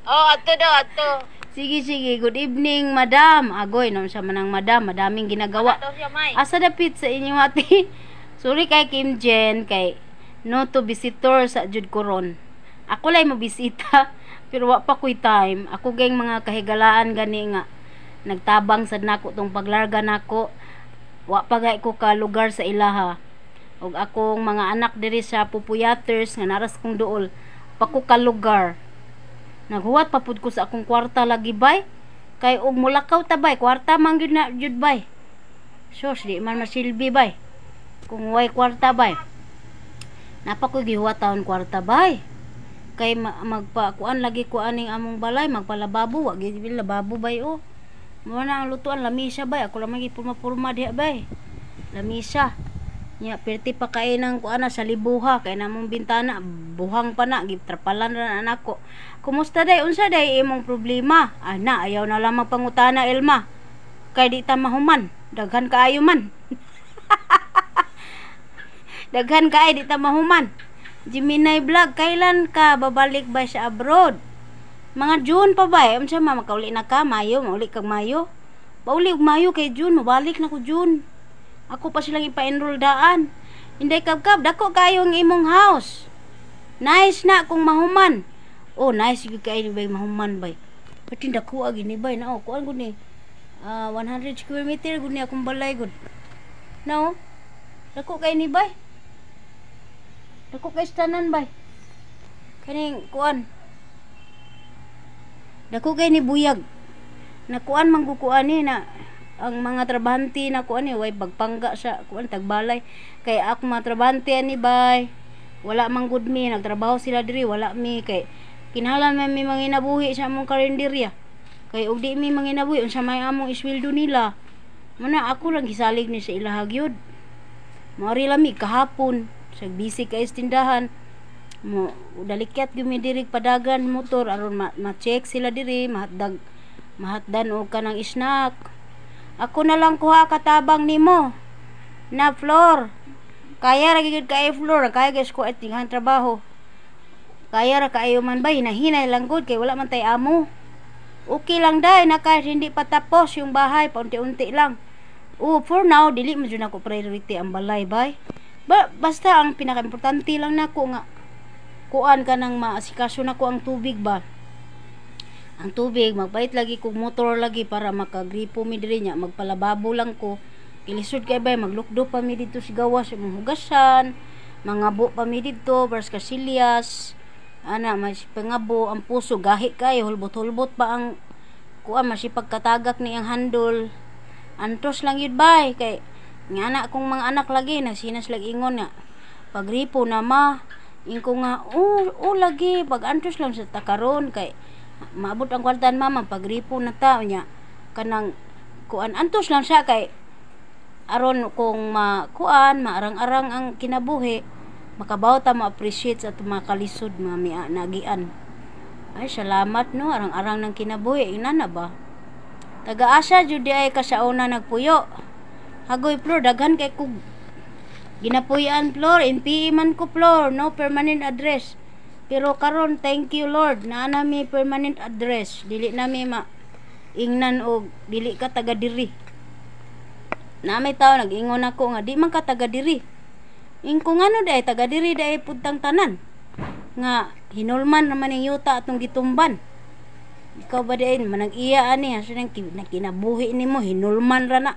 Oh, adto daw, adto. Sige, sige. Good evening, madam. Agoy, no siya manang madam. Madaming ginagawa. Daw siya, may. Asa dapit sa inyong ate? Sorry kay Kim Jen, kay no to visitor sa jud koron. Ako lay mo bisita, pero wa pa ko'y time. Ako gayng mga kahigalaan gani nga nagtabang sad nako tong paglarga nako. Wa pa gay ko ka lugar sa ilaha. Ug akong mga anak diri sa Pupuyaters nga naras kong duol, pa ko ka lugar. Naghuwat pa pud ko sa akong kwarta lagi bay. Kay og mulakaw ta bay, kwarta man gyud na jud bay. Sus, di man masilbi bay. Kung way kwarta bay. Napa ko gihuwat taon kwarta bay. Kay magpa kuan lagi ko aning among balay, magpalababo, wa gyud lababo bay oh. Mo na ang lutuan lamisa bay, ako lang magipurma-purma diha bay. Lamisa. Nya perti pa kay nang kuan na sa libuha kay namong bintana buhang pa na gitrapalan ra na nako. Kumusta day, unsa day imong problema? Ana, ayaw na lamang pangutana, Elma. Kay di ta mahuman, daghan kaayo man. Daghan kaayo, di ta mahuman. Gemini Vlog, kailan ka babalik ba sa abroad? Mga June pa ba? Eh? Unsa ma makauli na ka Mayo, mauli kag Mayo. Pauli og Mayo kay June, mabalik na ko June. Ako pa silang ipa-enroll daan. Inday kabkab, dako kayo ang imong house. Nice na kung mahuman. Oh, nice gyud kaayo ni bay mahuman bay. Pati dako agi ni bay na oh, kuan gud ni. Ah, 100 square meter gud ni akong balay gud. No? Dako kay ni bay. Dako kay tanan bay. Kaning kuan. Dako kay ni buyag. Nakuan man kuan ni na ang mga trabahante na kuan ni way pagpangga sa kuan tagbalay kay ako mga trabahante ani bay, wala man gud mi nagtrabaho sila diri, wala mi kay kinahanglan man mi manginabuhi sa among karinderya kay og di mi manginabuhi, unsa may among isweldo nila? Muna ako lang gisalig ni sa ilaha gyud. Maori lami kahapon sa busy kay tindahan mo, dalikyat gyud mi diri padagan motor aron ma-check sila diri, mahatdag mahatdan og kanang snack. Ako na lang kuha katabang nimo na floor. Kaya ra gyud kay floor, kaya guys ko at trabaho, kaya ra kaayo man bay, hinahinay lang gud kay wala man tay amo. Okay lang day naka hindi pa tapos yung bahay, paunti-unti lang. Oh, for now dili man jud ako priority ang balay bay ba, basta ang pinakaimportante lang nako nga kuan ka nang maasikaso nako ang tubig ba, ang tubig. Magpalit lagi kog motor lagi para makagripo mi diri nya magpalababo lang ko. Ilisod kay bay, maglukdo pa mi dito sa gawas imong hugasan, mangabo pa mi dito bars kasilyas ana, mas pangabo ang puso, gahi kay hulbot-hulbot pa ang kuan, masipag katagak ni ang handol. Antos lang yun bay kay nga anak kong mga anak lagi nagsinas lagi ingon nga pagripo na ma ingko nga oh, lagi pag antos lang sa takaron kay maabot ang kwartan mama, pagripo na ta nya kanang kuan. Antos lang siya kay aron kung makuan maarang-arang ang kinabuhi, makabaw ta ma-appreciate sa atong mga kalisod, mga nagian. Ay, salamat no, arang-arang ng kinabuhi inana ba. Taga-asa jud di ay ka sa una nagpuyo? Hagoy Flor, daghan kay kog ginapuyan Flor. NPE man ko Flor, no permanent address. Pero karon, thank you Lord, naa na mi permanent address. Dili na mi ma ingnan og dili ka taga diri. Na may tao nag-ingon ako nga di man ka taga diri. Ingko ngano day taga diri day pudtang tanan. Nga hinulman naman ning yuta atong gitumban. Ikaw ba diay manag iya ani asa nang kinabuhi nimo, hinulman ra na.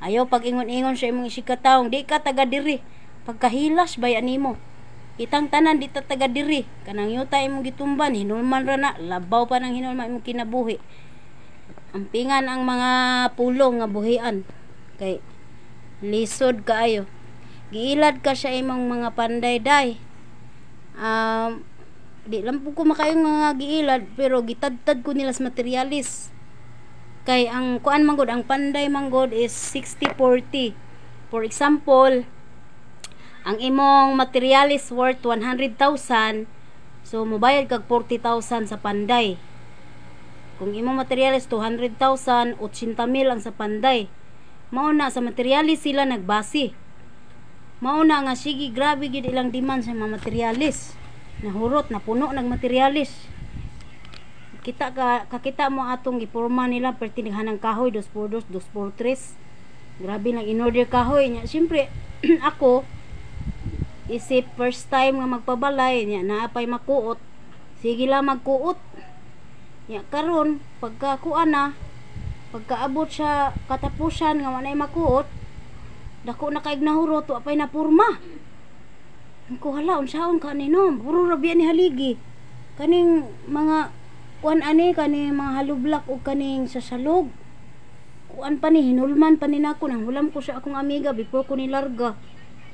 Ayaw pag ingon-ingon sa imong isikatawong di ka taga diri. Pagkahilas bay animo. Kitang tanan di ta taga diri. Kanang yuta imong gitumban hinulman ra na, labaw pa nang hinulman imong kinabuhi. Ampingan ang mga pulong nga buhian kay lisod kaayo. Giilad ka sa imong mga panday day. Di lang po ko makayong mga giilad pero gitadtad ko nila sa materialis. Kay ang kuan man gud, ang panday man gud is 60-40. For example, ang imong materialis worth 100,000, so mobayad kag 40,000 sa panday. Kung imong materialis 200,000, 80,000 ang sa panday. Mao na sa materialis sila nagbase. Mao na nga sige, grabe gid ilang demand sa mga materialis. Nahurot, napuno nag materialis. Kita ka, kakita mo atong gipurma nila pertindihan ng kahoy 2x2, 2x3. Grabe lang in-order kahoy niya. Siyempre, ako isip first time nga magpabalay niya, naa pay makuot. Sige lang magkuot. Nya karon pagka kuan na, pagkaabot sa katapusan nga walay makuot, dako na kay nahurot, wa pay napurma. Ang ko, hala, unsaon ka ni, no? Puro ra biya ni haligi. Kaning mga kuan ani, kaning mga hollow block o kaning sa salog. Kuan pa ni, hinulman pa ni nako, nang hulam ko sa akong amiga before ko nilarga.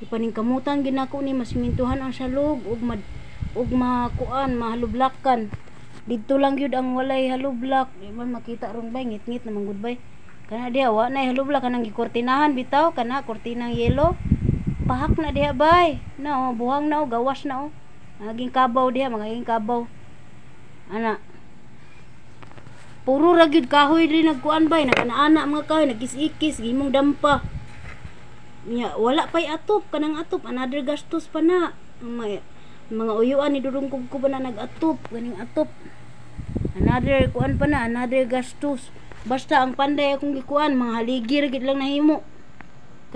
Ipaning kamutan ginako ni masimintuhan ang salog ug mad ug makuan, mahollow blockan. Didto lang gyud ang walay hollow block. Di man makita ron bay, ngit-ngit naman gud bay. Kana diha wa nay hollow block, kanang gikortinahan bitaw, kana kortinang yellow. Pahak na diha bay. Na oh, buhang na oh, gawas na oh. Naging kabaw diha, magiging kabaw. Ana. Puro ra gyud kahoy diri nagkuan bay, nagana-ana mga kahoy, nagkis-ikis, gimong dampa. Nya wala pay atop, kanang atop, another gastos pa na. Ang mga uyuan ni Dudong Kubkub na nag-atop, ganing atop. Another kuan pa na, another gastos. Basta ang panday akong gikuan, mga haligi ra gid lang nahimo.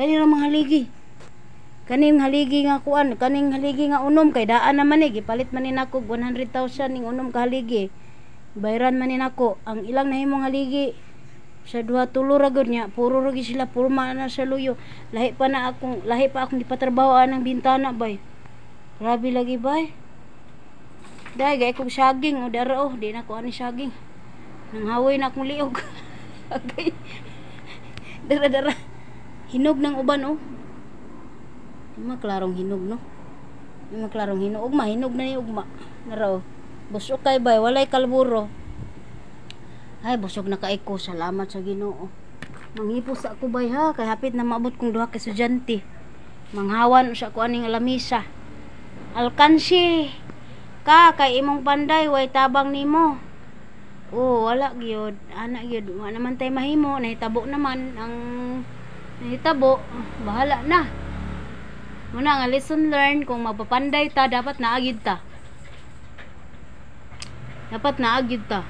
Kani ra mga haligi. Kaning haligi nga kuan, kaning haligi nga unom kay daan naman eh, gipalit man ni nako 100,000 ning unom ka haligi. Bayran man ni nako ang ilang nahimong haligi sa duha, tulo ra gud niya, puro ra gid sila purma na sa luyo. Lahi pa akong gipatrabaho anang bintana bay. Grabe lagi bay. Dahil gay kong saging o dara oh, di na ko ani saging. Nanghawoy na akong liog. Okay. Dara dara. Hinog ng uban oh. Di maklarong hinog, no. Di maklarong hinog. Ugma hinog na ni ugma. Nara oh. Busog kay bay, walay kalburo. Ay, busog na kay ko. Salamat sa Ginoo. Manghipos ako bay ha, kay hapit na maabot kong duha ka estudyante. Manghawan sa ko aning lamisa. Alkansi ka kay imong panday way tabang nimo. Oh, wala gyud, ana gyud, wa naman tay mahimo, nahitabo naman ang nahitabo, bahala na. Muna nga lesson learned, kung magpapanday ta, dapat naagid ta. Dapat naagid ta.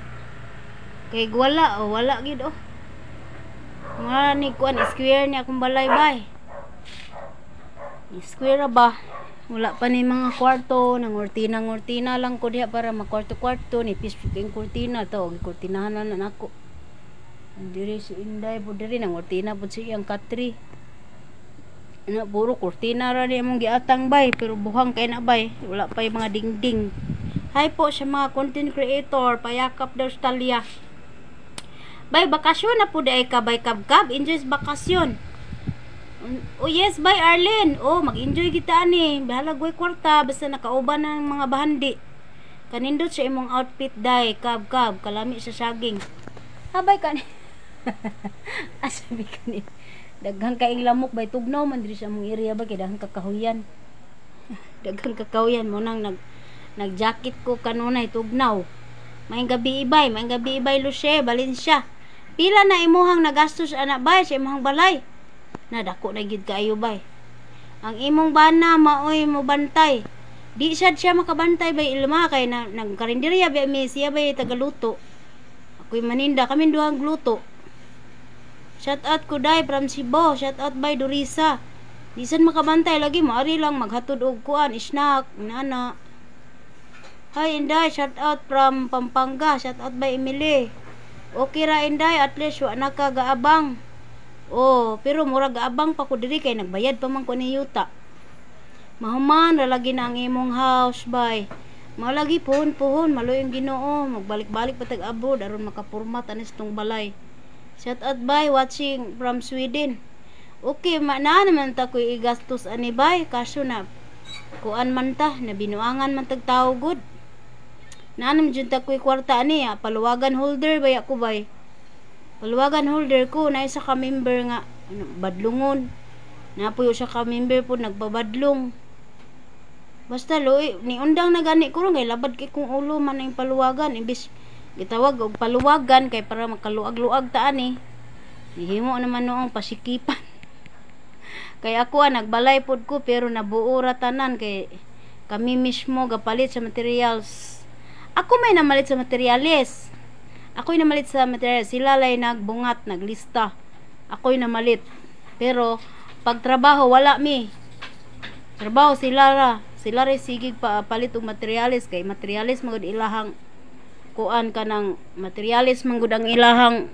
Kay wala, oh, wala gid oh. Mga ni kuan, square ni akong balay bay. Square ra ba? Wala pa ni mga kwarto, nang kurtina lang ko diha para makwarto-kwarto ni pis yung kurtina to, gikurtinahan na na nako. Diri si Inday po diri nang kurtina po si iyang katri. Ano, puro kurtina ra ni among giatang bay, pero buhang kay na bay, wala pa yung mga dingding. Hi po sa mga content creator, payakap daw sa talya. Bay, bakasyon na po diay ka bay kabkab, enjoy sa bakasyon. Oh yes, bye Arlene. Oh, mag-enjoy kita ani. Bahala goy kwarta basta nakauban ng mga bahandi. Kanindot sa imong outfit day, kab kab, kalami sa saging. Habay kani. Asabi kani. Daghang kaing lamok bay, tugnaw man diri sa among area ba kay daghang kakahuyan. Daghang kakahuyan mo nang nag jacket ko kanunay, tugnaw. Maayong gabi ibay, maayong gabi ibay Luce, Valencia. Pila na imuhang nagastos ana bay sa imuhang balay? Na dako na gyud kaayo bay. Ang imong bana maoy mo bantay. Di sad siya makabantay bay Ilma kay na nagkarinderya ba mi, siya bay tagaluto. Ako'y maninda, kami duhang gluto. Shout out ko day from Cebu. Shout out bay Dorisa. Di sad makabantay lagi, maari lang maghatod og kuan, snack, nana. Hi Inday, shout out from Pampanga. Shout out by Emily. Okay ra Inday, at least wa na ka gaabang. Oh, pero murag gaabang pa ko diri kay nagbayad pa man ko ni yuta. Mahuman ra lagi na ang imong house bay. Malagi puhon puhon, maluyong Ginoo, magbalik-balik pa tag abroad aron makapurma tanis tong balay. Shout out bay watching from Sweden. Okay, ma na naman ta ko'y igastos ani bay, kaso na kuan man ta, na binuangan man tag tawo gud. Naa naman jud ta ko'y kwarta ani, ah, paluwagan holder bay ako bay. Paluwagan holder ko na isa ka member nga ano, badlungon. Napuyo siya ka member po nagpabadlong. Basta loy, ni undang na gani ko ron kay labad kay kong ulo man ang paluwagan imbis gitawag og paluwagan kay para makaluag-luag ta ani. Nihimo naman noong pasikipan. Kay ako nagbalay pod ko pero nabuo ra tanan kay kami mismo gapalit sa materials. Ako may namalit sa materials. Ako'y namalit sa materials. Sila lay nagbungat, naglista. Ako'y namalit. Pero pagtrabaho wala mi. Trabaho sila ra. Sila ra sigig pa palit og materials kay materials magud ilahang kuan kanang materials man gud ang ilahang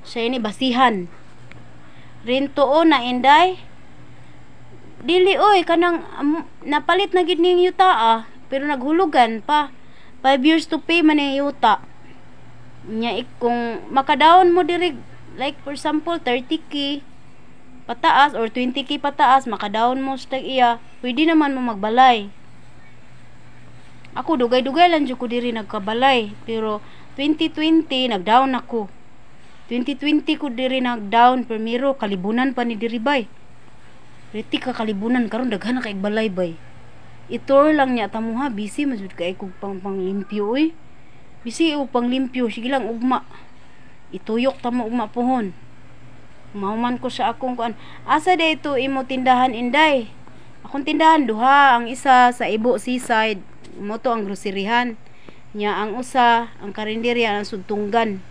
sa ini basihan. Rintuo na, Inday. Dili oy, kanang napalit na gid ning yuta pero naghulugan pa. 5 years to pay man ang yuta. Nya kung makadaon mo diri, like for example 30K pataas or 20K pataas, makadaon mo sa tag-iya, pwede naman mo magbalay. Ako dugay-dugay lang jud ko diri nagkabalay, pero 2020 nagdown ako. 2020 ko diri nagdown, primero kalibunan pa ni diri bay. Reti ka kalibunan karon, daghan na kay balay bay. I-tour lang niya tamo ha, busy man jud kay kog pang panglimpyo oy. Busy og panglimpyo, sige lang ugma. Ituyok ta mo ugma pohon. Mahuman ko sa akong kuan. Asa day to imo tindahan, Inday? Akong tindahan duha, ang isa sa Ibo Seaside, mo to ang groceryhan. Nya ang usa, ang karinderya ang sudtunggan.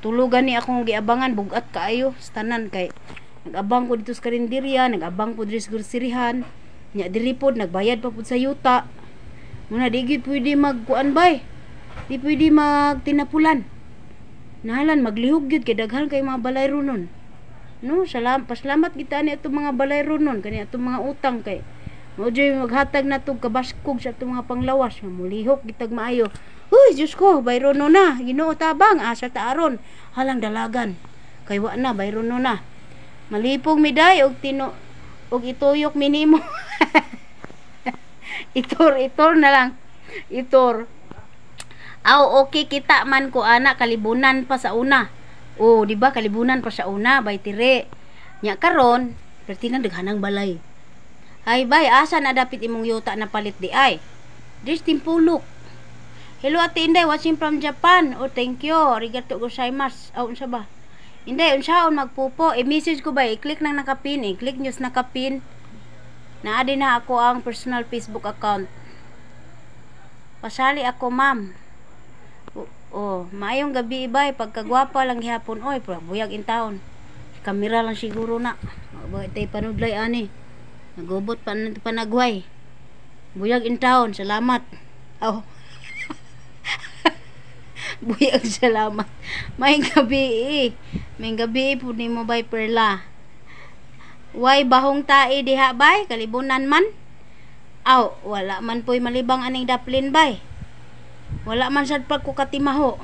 Tulugan ni akong giabangan, bugat kaayo sa tanan kay nag-abang ko dito sa karinderya, nag-abang ko diri sa groceryhan. Nya diri pod nagbayad pa pod sa yuta. Muna di gyud pwede magkuan bay. Di pwede magtinapulan. Nahalan maglihok gyud kay daghan kay mga balay nun. No, salam, pasalamat kita ani atong mga balay nun kani atong mga utang kay mao jud maghatag na tog kabaskog sa atong mga panglawas nga mulihok gitag maayo. Huy, Diyos ko, bayrono na. Ginoo tabang, asa ta aron. Halang dalagan. Kay wa na, bayrono na. Malipong miday og tino og ituyok minimo. Itor, itor na lang. Itor. Aw, okay kita man ko ana, kalibunan pa sa una. Oh, di ba kalibunan pa sa una, bay tire. Nya karon, perti na daghanang balay. Ay bay, asa na dapit imong yuta na palit di ay? Diri Timpulok. Hello Ate Inday, watching from Japan. Oh, thank you. Arigato gozaimasu. Oh, unsa ba? Inday, unsaon magpupo? I-message ko ba? I-click nang nakapin. I-click news nakapin. Naa din na ako ang personal Facebook account. Pasali ako, ma'am. Oh, maayong gabi ibay, pagkagwapa lang gihapon oy, pero buyag in town. Kamera lang siguro na. Bakit tayo panudlay ani? Nagubot pa na panagway. Buyag in town, salamat. Oh. Buyag salamat. May gabi eh. May gabi po ni mo bay Perla. Way bahong tae diha bay, kalibunan man. Aw, wala man po'y malibang aning daplin bay. Wala man sad pag ko katimaho.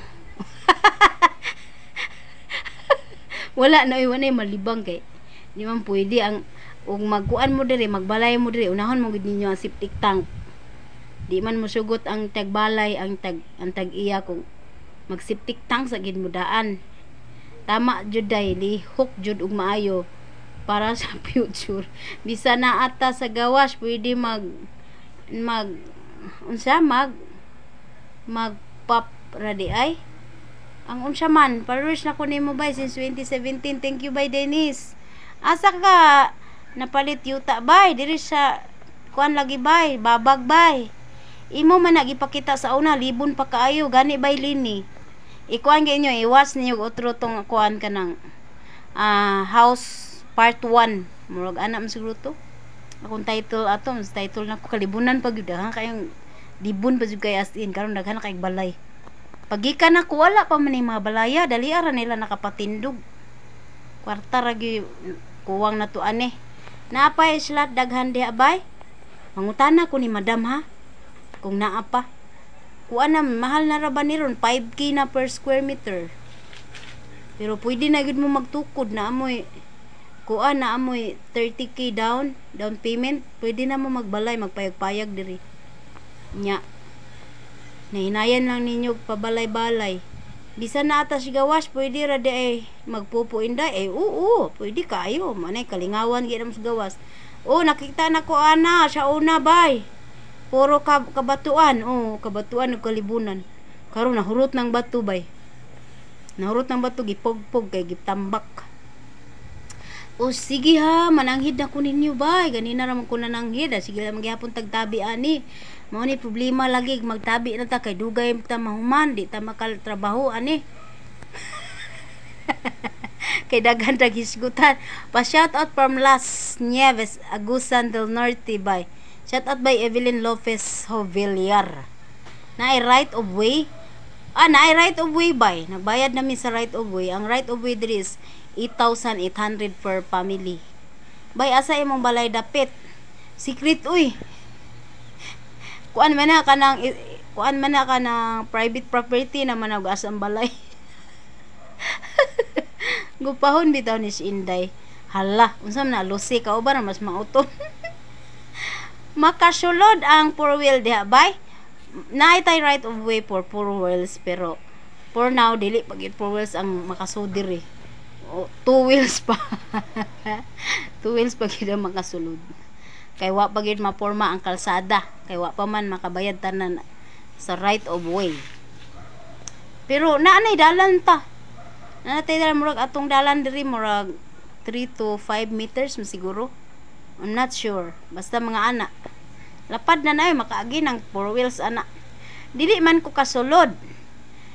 Wala na oy, wala malibang kay di man pwede ang ug magkuan mo diri, magbalay mo diri, unahon mo gid ninyo ang septic tank. Di man mosugot ang tagbalay, ang tag-iya kung mag septic tank sa gid mo daan. Tama jud day, lihok jud og maayo para sa future. Bisa na ata sa gawas pwede mag mag unsa mag mag pop ra di ay. Ang unsa man, followers na ko nimo bay since 2017. Thank you bay Dennis. Asa ka napalit yuta bay? Diri sa kuan lagi bay, babag bay. Imo man nagipakita sa una, libon pa kaayo gani bay lini. Ikuan kay inyo, iwas ninyo otro tong kuan kanang house part 1. Murag ana man siguro to. Akong title ato, mas title na ko kalibunan pa gyud ha kayong libon pa jud kay as in karon daghan na kay balay. Pagikan ako wala pa man mga balaya, dali ara nila nakapatindog. Kwarta ra gyud kuwang na to ane. Naapay slot daghan diha bay. Mangutana ko ni madam ha. Kung naa pa. Kuan na mahal na ra ba ni ron 5K na per square meter. Pero pwede na gyud mo magtukod na amoy kuan na amoy 30K down down payment, pwede na mo magbalay, magpayag-payag diri. Nya. Nahinayan lang ninyo pabalay-balay. Bisan na ata si gawas, pwede ra di ay magpupo inday. Eh, oo, pwede kaayo. Manay, kalingawan gid sa gawas. Oh, nakita na ko ana sa una bay. Puro kabatuan. Oh, kabatuan ug kalibunan. Karon nahurot ng bato bay. Nahurot ng bato gipogpog kay gitambak. O sige ha, mananghid na ko ninyo bay. Ganina ra man ko nananghid. Ah, sige lang magyapon tagtabi ani. Mao ni problema lagi magtabi na ta kay dugay ta mahuman, di ta makatrabaho ani. Kay daghan tag hisgutan. Pa shout out from Las Nieves, Agusan del Norte bay. Shout out by Evelyn Lopez Jovellar. Naay right of way. Ah, naay right of way bay. Nagbayad namin sa right of way. Ang right of way diri is 8,800 per family. Bay, asa imong balay dapit? Secret uy. Kuan man na kanang private property na man og asa ang balay. Gupahon bitaw ni si Inday. Hala, unsa man na lusi ka ba na mas mauton. Makasulod ang four wheel diha bay. Naay tay right of way for four wheels, pero for now dili pag four wheels ang makasud diri. O, two wheels pa. Two wheels pa gyud ang makasulod. Kay wa pa gyud maporma ang kalsada, kay wa pa man makabayad tanan sa right of way. Pero naa nay dalan ta. Naa tay dalan, murag atong dalan diri murag 3 to 5 meters man siguro. I'm not sure. Basta mga ana. Lapad na na makaagi ng four wheels ana. Dili man ko kasulod.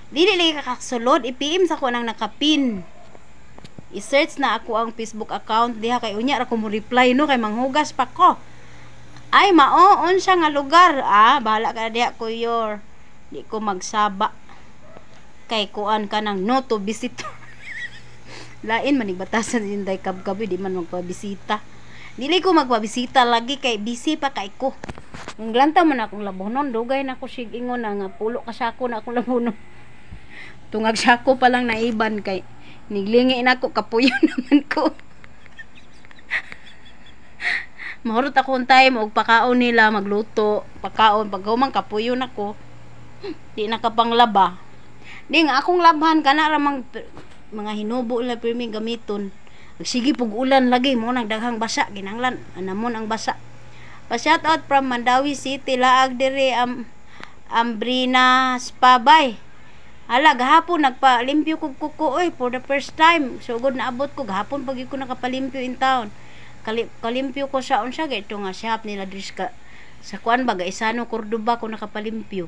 Dili lagi ka kasulod, i-PM sa ko nang nakapin. I-search na ako ang Facebook account diha kay unya ra ko mo reply no, kay manghugas pa ko. Ay mao unsa nga lugar? Ah, bahala ka na diha kuyor. Di ko magsaba. Kay kuan ka ng no to visitor. Lain man batasan Inday Kabkabi, di man magpabisita. Dili ko magpabisita lagi kay busy pa kay ko. Ang glanta man akong labonon, dugay na ko sig ingon na nga pulo ka sako na akong labonon. Tungag sako pa lang naiban kay niglingi na ako, kapuyo naman ko. Mahurot akong time og pakaon nila, magluto, pakaon, paghuman kapuyo na ko. Di na ka panglaba. Di nga akong labhan kana ra mang mga hinubo la pirmi gamiton. Sige pug ulan lagi mo nang daghang basa, ginanglan anamon ang basa. Pa shout out from Mandaue City, laag diri Ambrina Spa bay. Hala, gahapon nagpalimpyo kog kuko oy for the first time. Sugod naabot ko gahapon pag ko nakapalimpyo in town. Kalimpyo ko sa unsa gay nga shop nila diri sa kuan ba Gaisano Cordoba ko nakapalimpyo.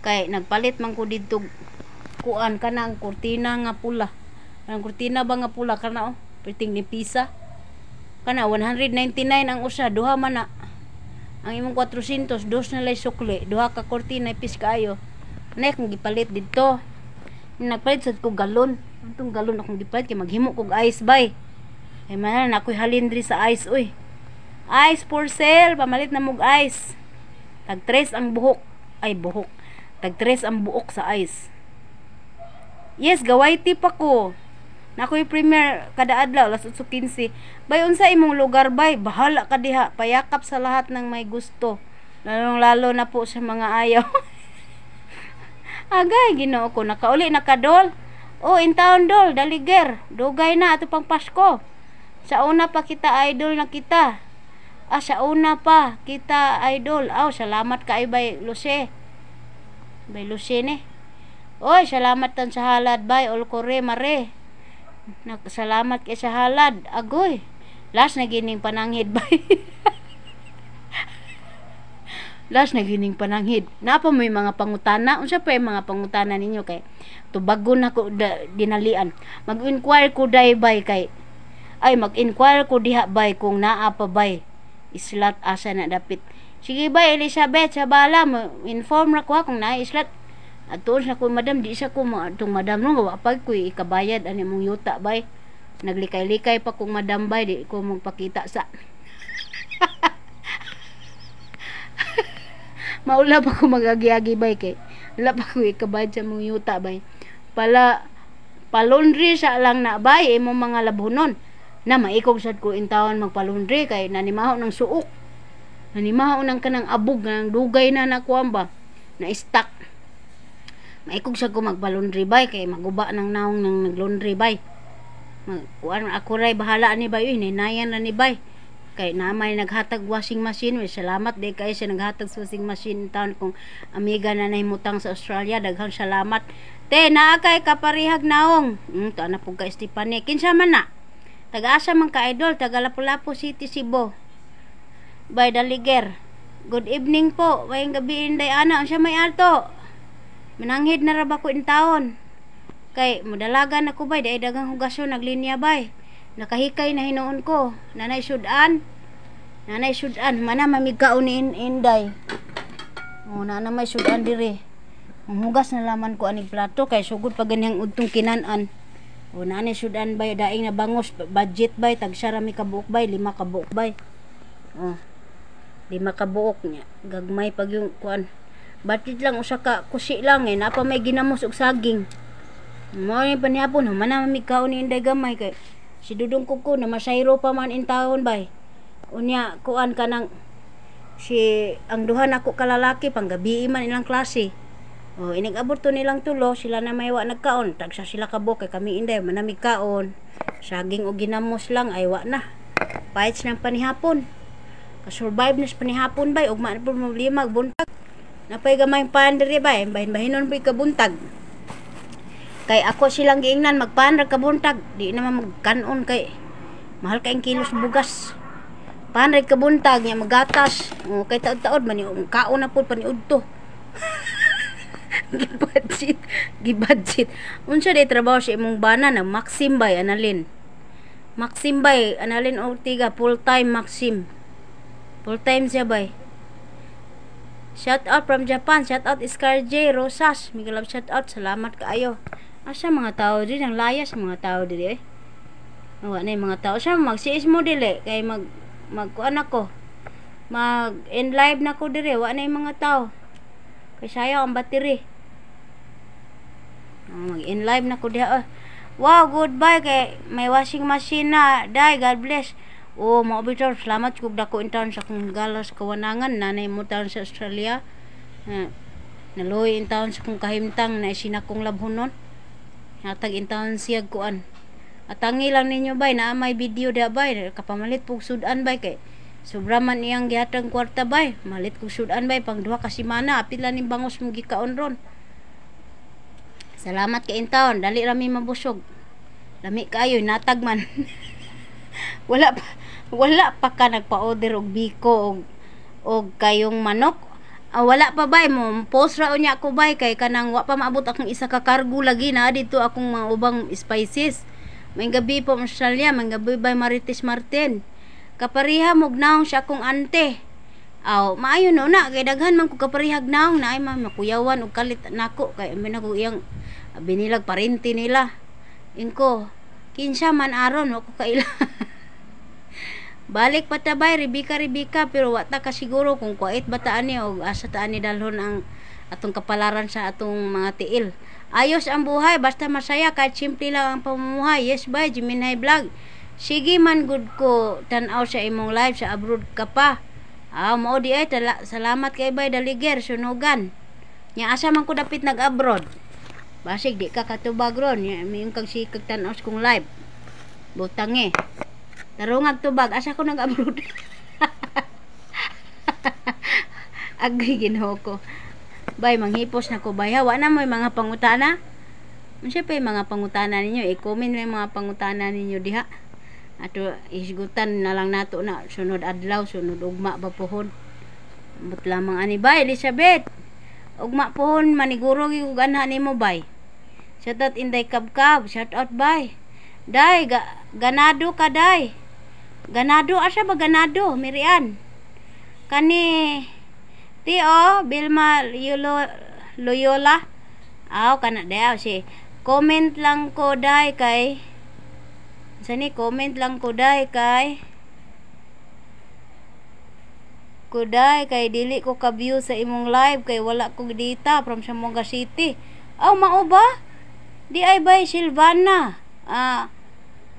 Kay nagpalit man ko didto kuan kanang kurtina nga pula. Ang kurtina ba nga pula kana oh, perting ni pisa. Kana 199 ang usa, duha man na. Ang imong 400, dos na lay sukli, duha ka kurtina ipis kaayo. Nay akong gipalit didto. Nagpalit sad ko galon. Antong galon akong gipalit kay maghimo kog ice bay. Ay man na ako'y halin diri sa ice uy. Ice for sale, pamalit na mog ice. Tag tres ang buhok. Ay buhok. Tag tres ang buok sa ice. Yes, gaway tip ako. Na ako'y premiere kada adlaw alas 8:15. Bay unsa imong lugar bay? Bahala ka diha. Payakap sa lahat ng may gusto. Lalong lalo na po sa mga ayaw. Agay, Ginoo ko, nakauli na ka dol. Oh, in town dol, daliger. Dugay na ato pang Pasko. Sa una pa kita idol na kita. Ah, sa una pa kita idol. Aw, salamat kay bay Luce. Bay Luce ni. Oy, salamat tan sa halad bay Olcore mare. Salamat kay sa halad. Agoy. Last na gining pananghid bay. Last na gining pananghid. Napa mo yung mga pangutana? Unsa pa yung mga pangutana ninyo kay tubagon nako dinalian. Mag-inquire ko day bay kay ay mag-inquire ko diha bay kung naa pa bay islat asa na dapit. Sige bay Elizabeth sa bala mo inform ra ko ha kung naa islat. Atuon sa ko madam, di sa ko atong madam no wa pa ko ikabayad ani mong yuta bay. Naglikay-likay pa kong madam bay, di ko magpakita sa maula pa ko magagi-agi bay kay wala pa ko ikabayad sa mong yuta bay. Pala palundri sa lang na bay imong mga labhonon. Na maikog sad ko intawon magpalundri kay nanimaho ng suok. Nanimaho ng kanang abog ng dugay na nakuan ba na stock. Maikog sa ko magpa-laundry bay kay maguba ng naong nang naglaundry bay. Mag, kuan ako ray bahala ni bay, uy, ninayan na ni bay. Kay namay naghatag washing machine, uy, salamat di kay siya naghatag sa washing machine taon kung amiga na nahimutang sa Australia, daghang salamat. Te, naa kay kaparihag naong. To na pug ka Stephanie. Kinsa man na? Taga-asa man ka, idol, taga Lapu-Lapu City, Cebu. By Daliger. Good evening po. Wayang gabi, Inday Ana. Unsa may alto? Mananghid na ra ba ko in taon? Kay modalagan ako bay, dahil dagang hugasyon naglinya bay. Nakahikay na hinuon ko. Nanay sudan. Nanay sudan. Mana mamigkaon ni Inday. Oh, nana may sudan dire. Ang hugas na laman ko aning plato kay sugod pa ganihang udtong kinan-an. O nanay sudan bay, daing na bangos budget bay, tagsa ra mi kabuok bay, 5 ka buok bay. Oh. 5 ka buok niya. Gagmay pag yung kuan. Budget lang usa ka kusi lang eh, napa may ginamos og saging. Mao ni panihapon, human na mamigkaon ni Inday gamay kay si Dudong Kuko na masayro pa man in taon bay. Unya kuan kanang si ang duha nako kalalaki panggabi man ilang klase. O inig-abot to nilang tulo, sila na may wa nagkaon, tagsa sila kabuok kay kami Inday manamig kaon. Saging og ginamos lang ay wa na. Paits ng panihapon. Ka-survive na sa panihapon bay, ugma na po problema buntag. Napay gamay pan diri bay, bahin-bahinon pud kabuntag. Kay ako silang giingnan magpan ra kabuntag, di naman magkanon kay mahal kay kilos bugas. Pan ra kabuntag nya magatas. O kay taod-taod man ni kaon na pud paniudto. Gibudget, gibudget. Unsa day trabaho sa imong bana na Maxim bay Analin. Maxim bay Analin Ortiga, full time Maxim. Full time siya bay. Shout out from Japan, shout out Scar J Rosas. Mega love shout out, salamat kaayo. Asa mga tao diri ang layas mga tao diri eh. Wa na yung mga tao siya magsiis mo dili kay mag magkuan ako. Mag end live na ko diri, wa na yung mga tao. Kay sayang ang battery. Oh, mag end live na ko diha. Oh. Wow, goodbye kay may washing machine na. Dai, God bless. Oh, mao bitaw, salamat kog dako in taon sa akong galas kawanangan nanay mo taon sa Australia. Naluoy in taon sa akong kahimtang na isinakong labhonon. Hatag in taon siya kuan. Atangi lang ninyo bay, naa may video diha bay, kapamalit pug sudan bay kay sobra man iyang gihatag kwarta bay. Malit kog sudan bay pang duha ka semana, apil lang ning bangos mo gikaon ron. Salamat kay intaon, dali ra mi mabusog. Lami kaayo natag man. Wala pa ka nagpa-order og biko og kayong manok. Ah, wala pa bay mo post ra unya ko bay kay kanang wa pa maabot akong isa ka cargo lagi na dito akong mga ubang spices. May gabi po Australia, may gabi bay Marites Martin. Kapariha mo naong siya akong ante. Aw, maayo no na kay daghan man ko kaparihag naong na ay makuyawan og kalit nako kay amin ako iyang binilag parente nila. Ingko kinsa man aron wa ko kaila. Balik pa ta bay Rebecca Rebecca pero wa ta kasiguro kung kuwait ba ta ani og asa ta ani dalhon ang atong kapalaran sa atong mga tiil. Ayos ang buhay basta masaya kahit simple lang ang pamumuhay. Yes bay Jiminay Vlog. Sige man gud ko tan-aw sa imong live sa abroad ka pa. Ah, mao di ay tala, salamat kay bay Daliger sunugan. Nya asa man ko dapit nag-abroad. Basig di ka katubag ron, nya miing kag sikag tan-aw sa kong live. Butang eh. Tarungag tubag, asa ko nag-abroad. Agay Ginoo ko. Bay manghipos na ko bay ha, wa na moy mga pangutana. Unsa pa yung mga pangutana ninyo? I-comment mo yung mga pangutana ninyo diha. Ato isgutan na lang nato na sunod adlaw, sunod ugma ba pohon. Ambot lamang ani bay Elizabeth. Ugma pohon maniguro gyud og anha nimo bay. Shout out Inday Kabkab, shout out bay. Day ganado ka day. Ganado asa ba ganado Mirian? Kani Tio Bilma Yulo, Loyola. Aw kana daw si comment lang ko day kay sani comment lang ko day kay kuday kay dili ko ka-view sa imong live kay wala ko data from Zamboanga City. Aw mao ba? Di ay bay Silvana. Ah,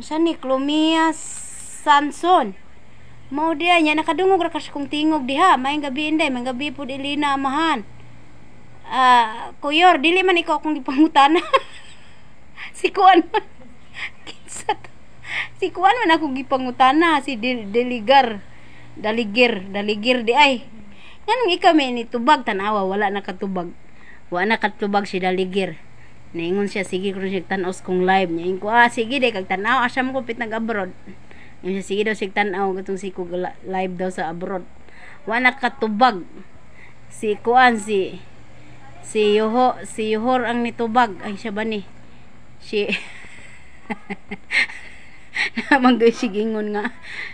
sani Clomia Sanson. Mao di ay nya nakadungog ra ka sa kong tingog diha. Maayong gabi Inday, maayong gabi pud Elena Amahan. Kuyor, dili man ikaw akong gipangutana. Si kuan man. Kinsa to? Si kuan man ako gipangutana, si Deligar. Daligir, Daligir di ay. Nganong ikaw may nitubag tanawa, wala na katubag. Wala na katubag si Daligir. Naingon siya, sige kung siya tan-aw kong live niya. Ingon ko, sige di kag tan-aw, asa mo kupit nag-abroad. Ingon siya, sige daw sig tan-aw katong si kog live daw sa abroad. Wala katubag. Si kuan si si Yoho, si Yohor ang nitubag. Ay, siya ba ni? Si Namang doy sigingon nga.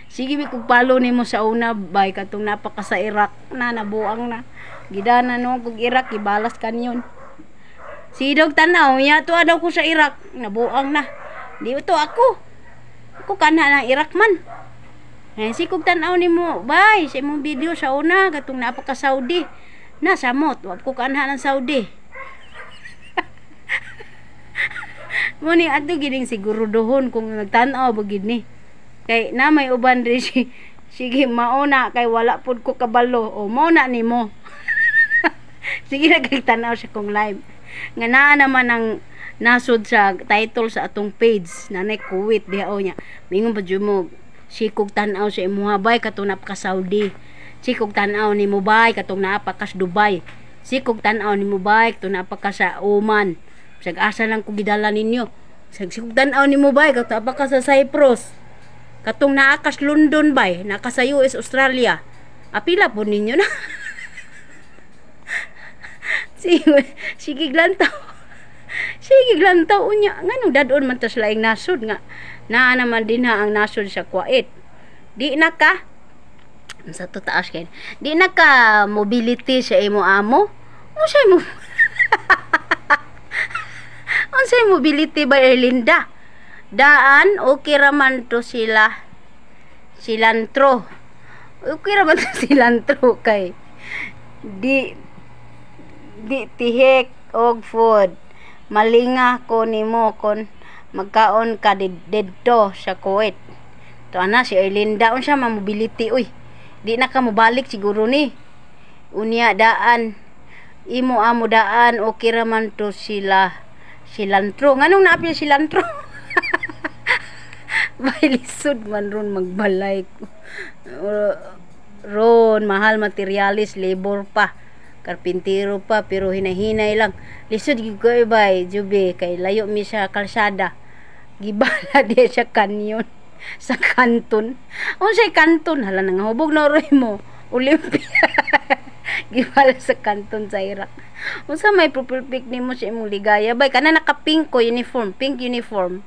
Sige mi kog follow nimo sa una bay katong napaka sa Iraq na nabuang na. Gidana no kog Iraq ibalas kanyon. Sidog tanaw ya to daw ko sa Iraq nabuang na. Di to ako. Ako kana ng Iraq man. Eh, sikog tan-aw nimo bay sa imong video sa una katong napaka Saudi. Na samot wa ko kanha ng Saudi. Mo ni adto gining siguro dohon kung nagtan-aw ba gid ni. Kay na may uban diri si sige mauna kay wala pud ko kabalo o mao na nimo. Sige na kay tan-aw sa kong live. Nga naa naman ang nasod sa title sa atong page nanay Kuwait diha o nya. Mingon pa jud mo sikog tan-aw sa imuha bay katong napaka Saudi. Sikog tan-aw nimo bay katong napaka sa Dubai. Sikog tan-aw nimo bay katong napaka sa Oman. Sag asa lang ko gidala ninyo. Sag sikog tan-aw nimo bay katong napaka sa Cyprus. Katong naa ka sa London bay, naa ka sa US, Australia. Apila po ninyo na. Sige, sige glantaw. Sige glantaw unya. Nganong dadon man tas laing nasod nga. Naa naman din ha ang nasod sa Kuwait. Di na ka sa to taas kay. Di na ka mobility sa imo amo. Unsay mo? Unsay mobility ba Erlinda? Daan okay ra man to sila. Silantro. Okay ra man to silantro kay di tihek og food. Malinga ko nimo kon magkaon ka didto sa Kuwait. To ana si Erlinda unsa man mobility uy. Di na ka mobalik siguro ni. Unya daan imo amo daan okay ra man to sila silantro. Nganong naapil silantro? Bay lisod man ron magbalay. Ron mahal materialis, labor pa, karpintero pa, pero hinahinay lang. Lisod gyud ko bay jubi kay layo mi sa kalsada. Gibala di sa kanyon sa kanton. Unsay kanton? Hala nangahubog na roy mo. Olympia. Gibala sa kanton sa Iraq. Unsa may profile pic nimo sa imong ligaya bay? Kana naka pink ko uniform, pink uniform.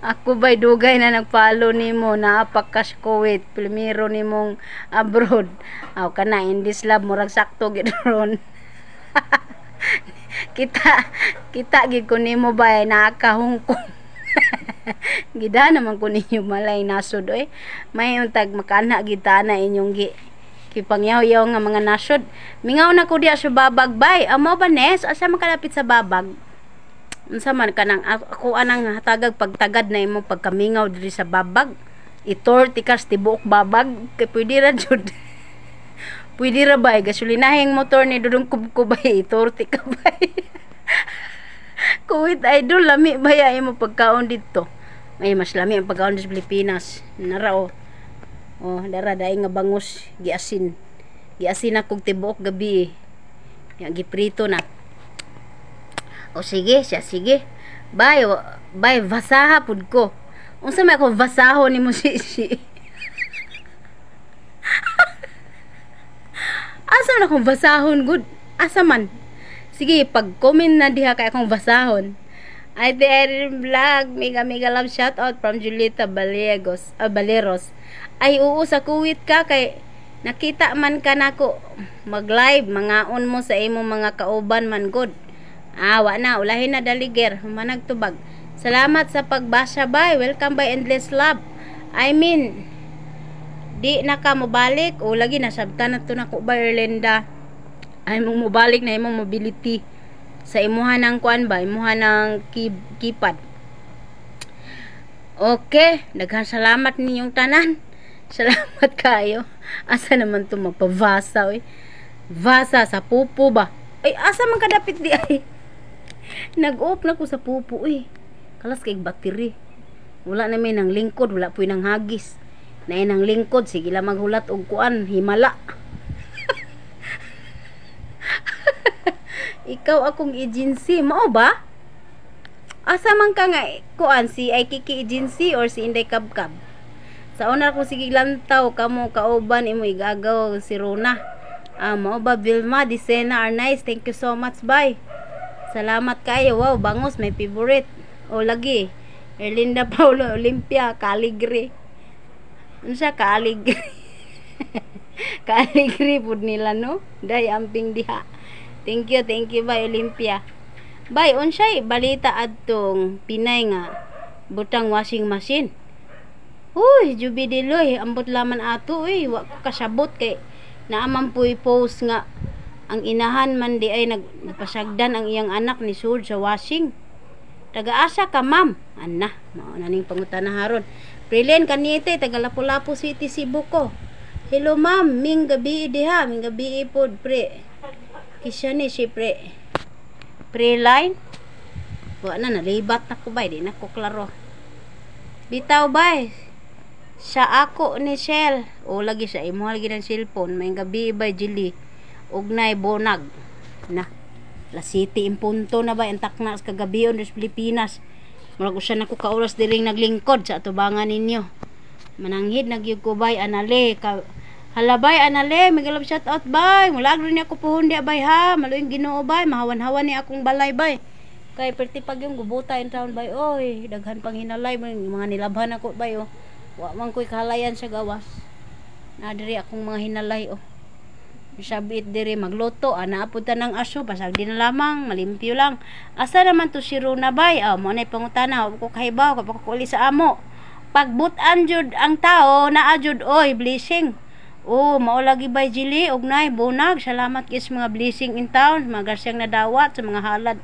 Ako bay dugay na nagfollow nimo, naapak ka sa Kuwait, primero nimong abroad. Aw kana in this love murag sakto gid ron. Kita gid ko nimo bay naa ka Hong Kong. Gida naman ko ninyo malay nasod oy. May untag makana gid ta na inyong gi kipangyaw-yaw nga mga nasod. Mingaw na ko diya sa babag bay. Amo ba Nes? Asa man kalapit sa babag? Unsa man kanang ako anang hatagag pagtagad na imong pagkamingaw diri sa babag. Itor tikas tibuok babag kay pwede ra jud. Pwede ra bay gasolinaheng motor ni dudong kubkubay itor tika bay. Kuwait idol lami baya imo pagkaon didto. Ay mas lami ang pagkaon sa Pilipinas. Nara oh. Oh, dara daing nga bangus giasin. Giasin na kog tibuok gabi. Ya giprito na. O sige, siya sige. Bay, bay vasaha pud ko. Unsa may ako vasaho nimo si si. Asa man akong vasahon gud? Asa man? Sige, pag-comment na diha kay akong vasahon. Ay, the Erin Vlog, mega mega love shout out from Julieta Baleros. Ay, oo, sa Kuwait ka kay nakita man ka nako mag-live, mangaon mo sa imong mga kauban man gud. Ah, wa na, ulahin na Daliger, humanagtubag. Salamat sa pagbasa bay. Welcome by Endless Love. I mean, di na ka mobalik o lagi nasabtan na to nako ba Erlinda. Ay mong mobalik na imong mobility sa imuha ng kuan ba, imuha ng keypad. Okay, daghang salamat ninyong tanan. Salamat kayo. Asa naman to magpavasa, oy? Vasa sa pupo ba? Ay, asa man kadapit di ay? Nag-off na ko sa pupo, uy. Kalas kay battery. Wala na may nang lingkod, wala po'y nang hagis. Naay nang lingkod, sige lang maghulat og kuan, himala. Ikaw akong agency, mao ba? Asa man ka nga kuan, si Aikiki Agency or si Inday Kabkab? Sa una ko sige lantaw kamo kauban imo igagaw si Rona. Ah, mao ba Vilma Disena are nice. Thank you so much, bye. Salamat kayo. Wow, bangos, my favorite. O lagi. Erlinda Paulo Olympia, Kaligre. Unsa kaligre? Kaligre pud nila, no? Day amping diha. Thank you, bye Olympia. Bye, unsay balita adtong Pinay nga butang washing machine? Uy, Juby Diloy, ambot laman ato uy, wa ko kasabot kay naaman puy post nga ang inahan man di ay nagpasagdan ang iyang anak ni sud sa washing. Taga-asa ka, ma'am? Ana, mao na ning pangutana haron. Prilin Kanite, taga Lapu-Lapu City, Cebu ko. Hello ma'am, ming gabi diha, ming gabi pod pre. Kisya ni si pre. Pre line? Wa na nalibat na ko bay, di na ko klaro. Bitaw bay. Sa ako ni Shell. O lagi sa imo lagi ng cellphone, may gabi bay Jili. Ugnay bonag. Na. La City in punto na ba ang takna sa kagabion sa Pilipinas. Murag usa na ko ka oras diring naglingkod sa atubangan ninyo. Mananghid nagyud ko bay anale ka. Hala bay anale, may love shout out bay. Mulagro ni ako puhon di bay ha. Maluing Ginoo bay, mahawan-hawan ni akong balay bay. Kay perti pag yung gubuta in town bay. Oy, daghan pang hinalay mga nilabhan ako bay oh. Wa man ko'y kahalayan sa gawas. Na diri akong mga hinalay oh. Sabit diri magluto, ana pud ta ng aso, basag di na lamang, malimpyo lang. Asa naman to si Rona bay? Ah, mo nay pangutana, wa ko kahibaw, kapag ko uli sa amo. Pagbutan jud ang tao, naa jud oy blessing. Oh, mao lagi bay Jili, ugnay bonag. Salamat kay sa mga blessing in town, mga grasyang nadawat sa mga halad.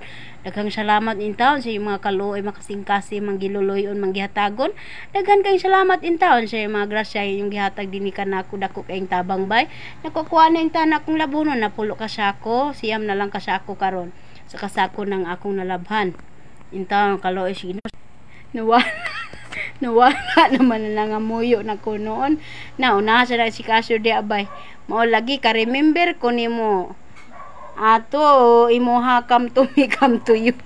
Daghang salamat in town sa iyong mga kaluoy, makasingkasi, manggiluloyon, manggihatagon. Daghan kayong salamat in town sa iyong mga grasya inyong gihatag dinhi kanako, dako kayong tabang bay. Nakukuha na in town akong labunon, napulo ka sako, siyam na lang ka sako karon sa kasako ng akong nalabhan. In town kaluoy sige. Nawala nawala naman na nangamuyo na ko noon. Nauna sa na si Casio di abay. Mao lagi ka remember ko nimo. Ato imuha come to me, come to you.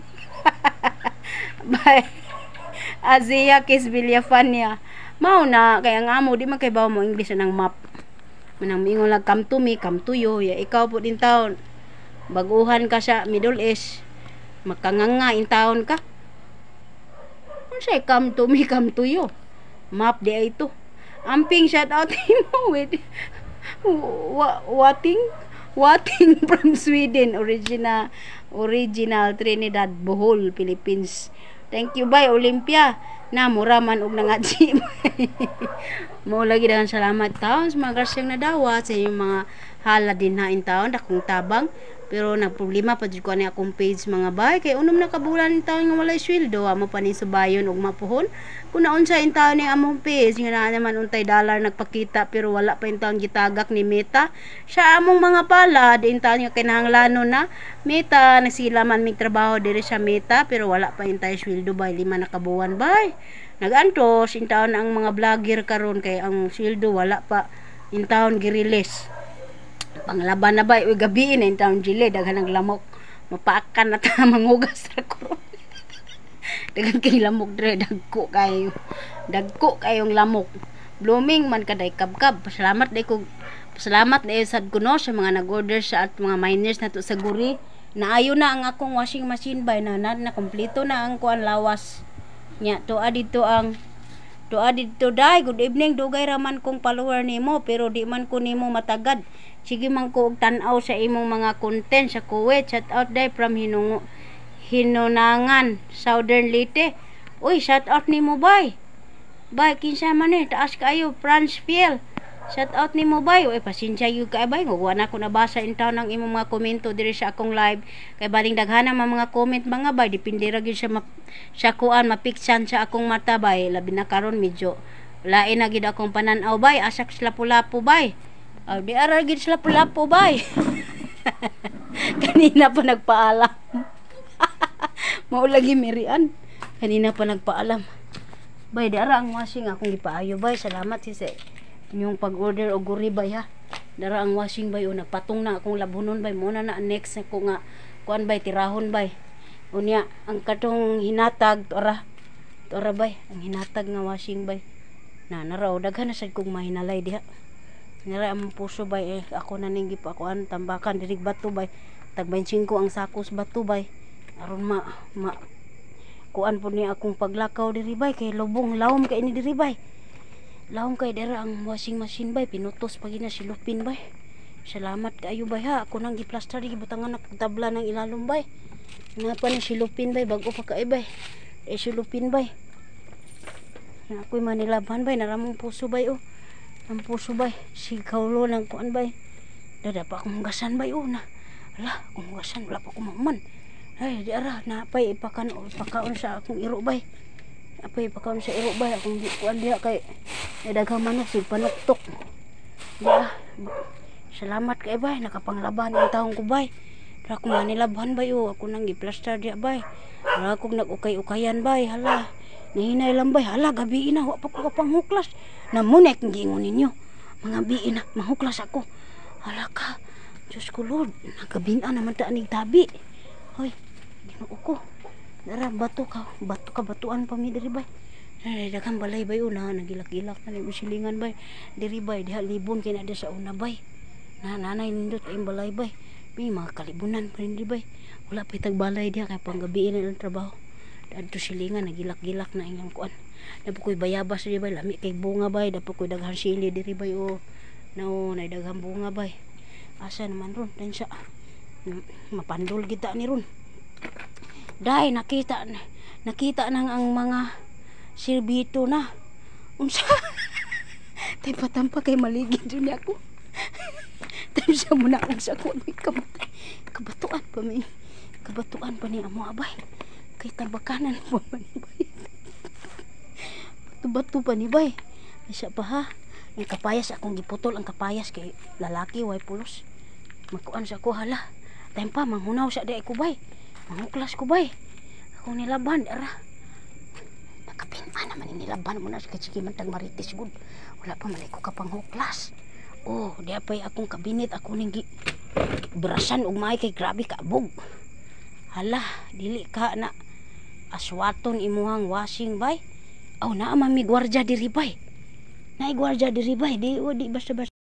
Bye. Azia Kis Villafania. Mao na kay ang amo di man kay bawo mo English ng map. Manang miingon lang come to me, come to you. Ya ikaw po din taon. Baguhan ka sa Middle East. Makanganga in taon ka. Unsay come to me, come to you? Map di ay ito. Amping shout out mo with wating wating from Sweden, original original Trinidad, Bohol, Philippines. Thank you bye Olympia. Na mura man og nangadji. Mo lagi daghang salamat taon sa mga grasyang nadawat sa inyong mga hala din ha in taon dakong tabang. Pero nagproblema pa jud ko ani akong page mga bay kay unom na ka bulan in taon nga walay sweldo, amo pa ni subayon og mapuhon. Kung naunsa in taon ni among page nga naa naman untay dollar nagpakita pero wala pa in taon gitagak ni Meta sa among mga palad in taon nga kinahanglanon na Meta. Nagsila man mig trabaho diri sa Meta pero wala pa in tayo sweldo bay, 5 na ka buwan bay. Nagantos in taon ang mga vlogger karon kay ang sweldo wala pa in taon gi-release. Panglaban na ba, uy gabi na in taon jile, daghan ang lamok. Mapaakan na ta mangugas ra ko. Daghan kay lamok dre, dagko kayo. Dagko kayong lamok. Blooming man kaday kabkab. Pasalamat day ko, pasalamat day sad ko no sa mga nag-order sa at mga miners nato sa Guri. Naayo na ang akong washing machine bay na na, na kompleto na ang kuan lawas. Nya tuwa dito ang tuwa dito day. Good evening, dugay ra man kong follower nimo pero di man ko nimo matagad. Sige man ko og tan-aw sa imong mga content sa Kuwait. Shout out day from Hinungo, Hinunangan, Southern Leyte. Uy, shout out nimo bay. Bay kinsa man ni, taas kaayo Franz Fiel. Shout out nimo bay. Uy, pasensya gyud kay bay, wa na ko nabasa in taon ang imong mga komento diri sa akong live. Kay baling daghan man mga comment mga bay, depende ra gyud sa sa kuan mapiksan sa akong mata bay. Labi na karon medyo Lain na gid akong pananaw bay, asak sila lapu bay. Aw, di ara gid sila lapu bay. Kanina pa nagpaalam. Mao lagi mirian. Kanina pa nagpaalam. Bay, di ara ang washing akong gipaayo bay. Salamat sis eh. Inyong pag-order og guri bay ha. Dara ang washing bay o nagpatong na akong labunon bay. Mo na na next ako nga kuan bay, tirahon bay. Unya ang katong hinatag tora. Tora bay, ang hinatag nga washing bay. Na nara o daghan na sad kong mahinalay diha. Nara ang puso bay eh, ako na ning gipakuan tambakan diri bato bay. Tag 25 ang sakos bato bay. Aron ma ma kuan po ni akong paglakaw diri bay kay lubong lawom kay ni diri bay. Lawom kay dira ang washing machine bay, pinutos pa gina silupin bay. Salamat kaayo bay ha. Ako nang giplaster gibutangan na tabla ng ilalom bay. Nga pa ni silupin bay, bag-o pa kay bay. Eh silupin bay. Na ako'y manilaban bay, naramong puso bay oh. Ang puso bay, sigaulo ng kuan bay. Dada pa akong hugasan bay oh na. Ala, akong hugasan wala pa ko maman. Ay, di ara na pay ipakan ipakaon sa akong iro bay. Apay ipakaon sa iro bay akong kuan diha kay daghang manok sig panuktok. Di ah. Salamat kay bay, nakapanglaban ang taong ko bay. Dara ko manilabhan bay oh, ako nang giplaster diha bay. Wala akong nag-ukay-ukayan bay, hala. Nahinay lang bay, hala gabi na wa pa ko kapanghuklas. Namunek ang giingon ninyo. Mga bii na, mahuklas ako. Hala ka. Diyos ko Lord, nagabina naman ta aning tabi. Hoy, Ginoo ko. Dara bato ka, bato ka batuan pa mi diri bay. Ay, daghang balay bay una, nagilak-gilak na ni silingan bay. Diri bay, diha libon kay na sa una bay. Na nanay nindot kay balay bay. May mga kalibunan pa rin di bay. Wala pa tagbalay diha kay panggabi na ilang trabaho. Adto silingan nagilak-gilak na ilang kuan. Dapo ko'y bayabas diri bay, lami kay bunga bay, dapo ko'y daghang sili diri bay o. Nao, nay daghang bunga bay. Asa naman ron, tansa. Mapandol kita ni ron. Dai nakita nakita nang ang mga sirbito na. Unsa? Tay patampa kay maligid jud ni ako. Tay siya mo na unsa ko may kamatay. Kabatuan pa mi. Kabatuan pa ni amo abay. Kay tabakanan pa man bay. Bato-bato pa ni bay. Isa pa ha. Ang kapayas akong giputol ang kapayas kay lalaki way pulos. Magkuan sa ko hala. Time pa manghunaw sa di ko bay. Manguklas ko bay. Akong nilaban ara. Nakapin-a naman ni nilaban mo na sa sige man tag marites gud. Wala pa malay ko kapanghuklas. Oh, di pay akong kabinet ako ning gi brasan og maay kay grabe kaabog. Hala, dili ka na aswaton imuhang washing bay. Aw naa man mi gwardya diri bay. Naay gwardya diri bay, di o di basta-basta.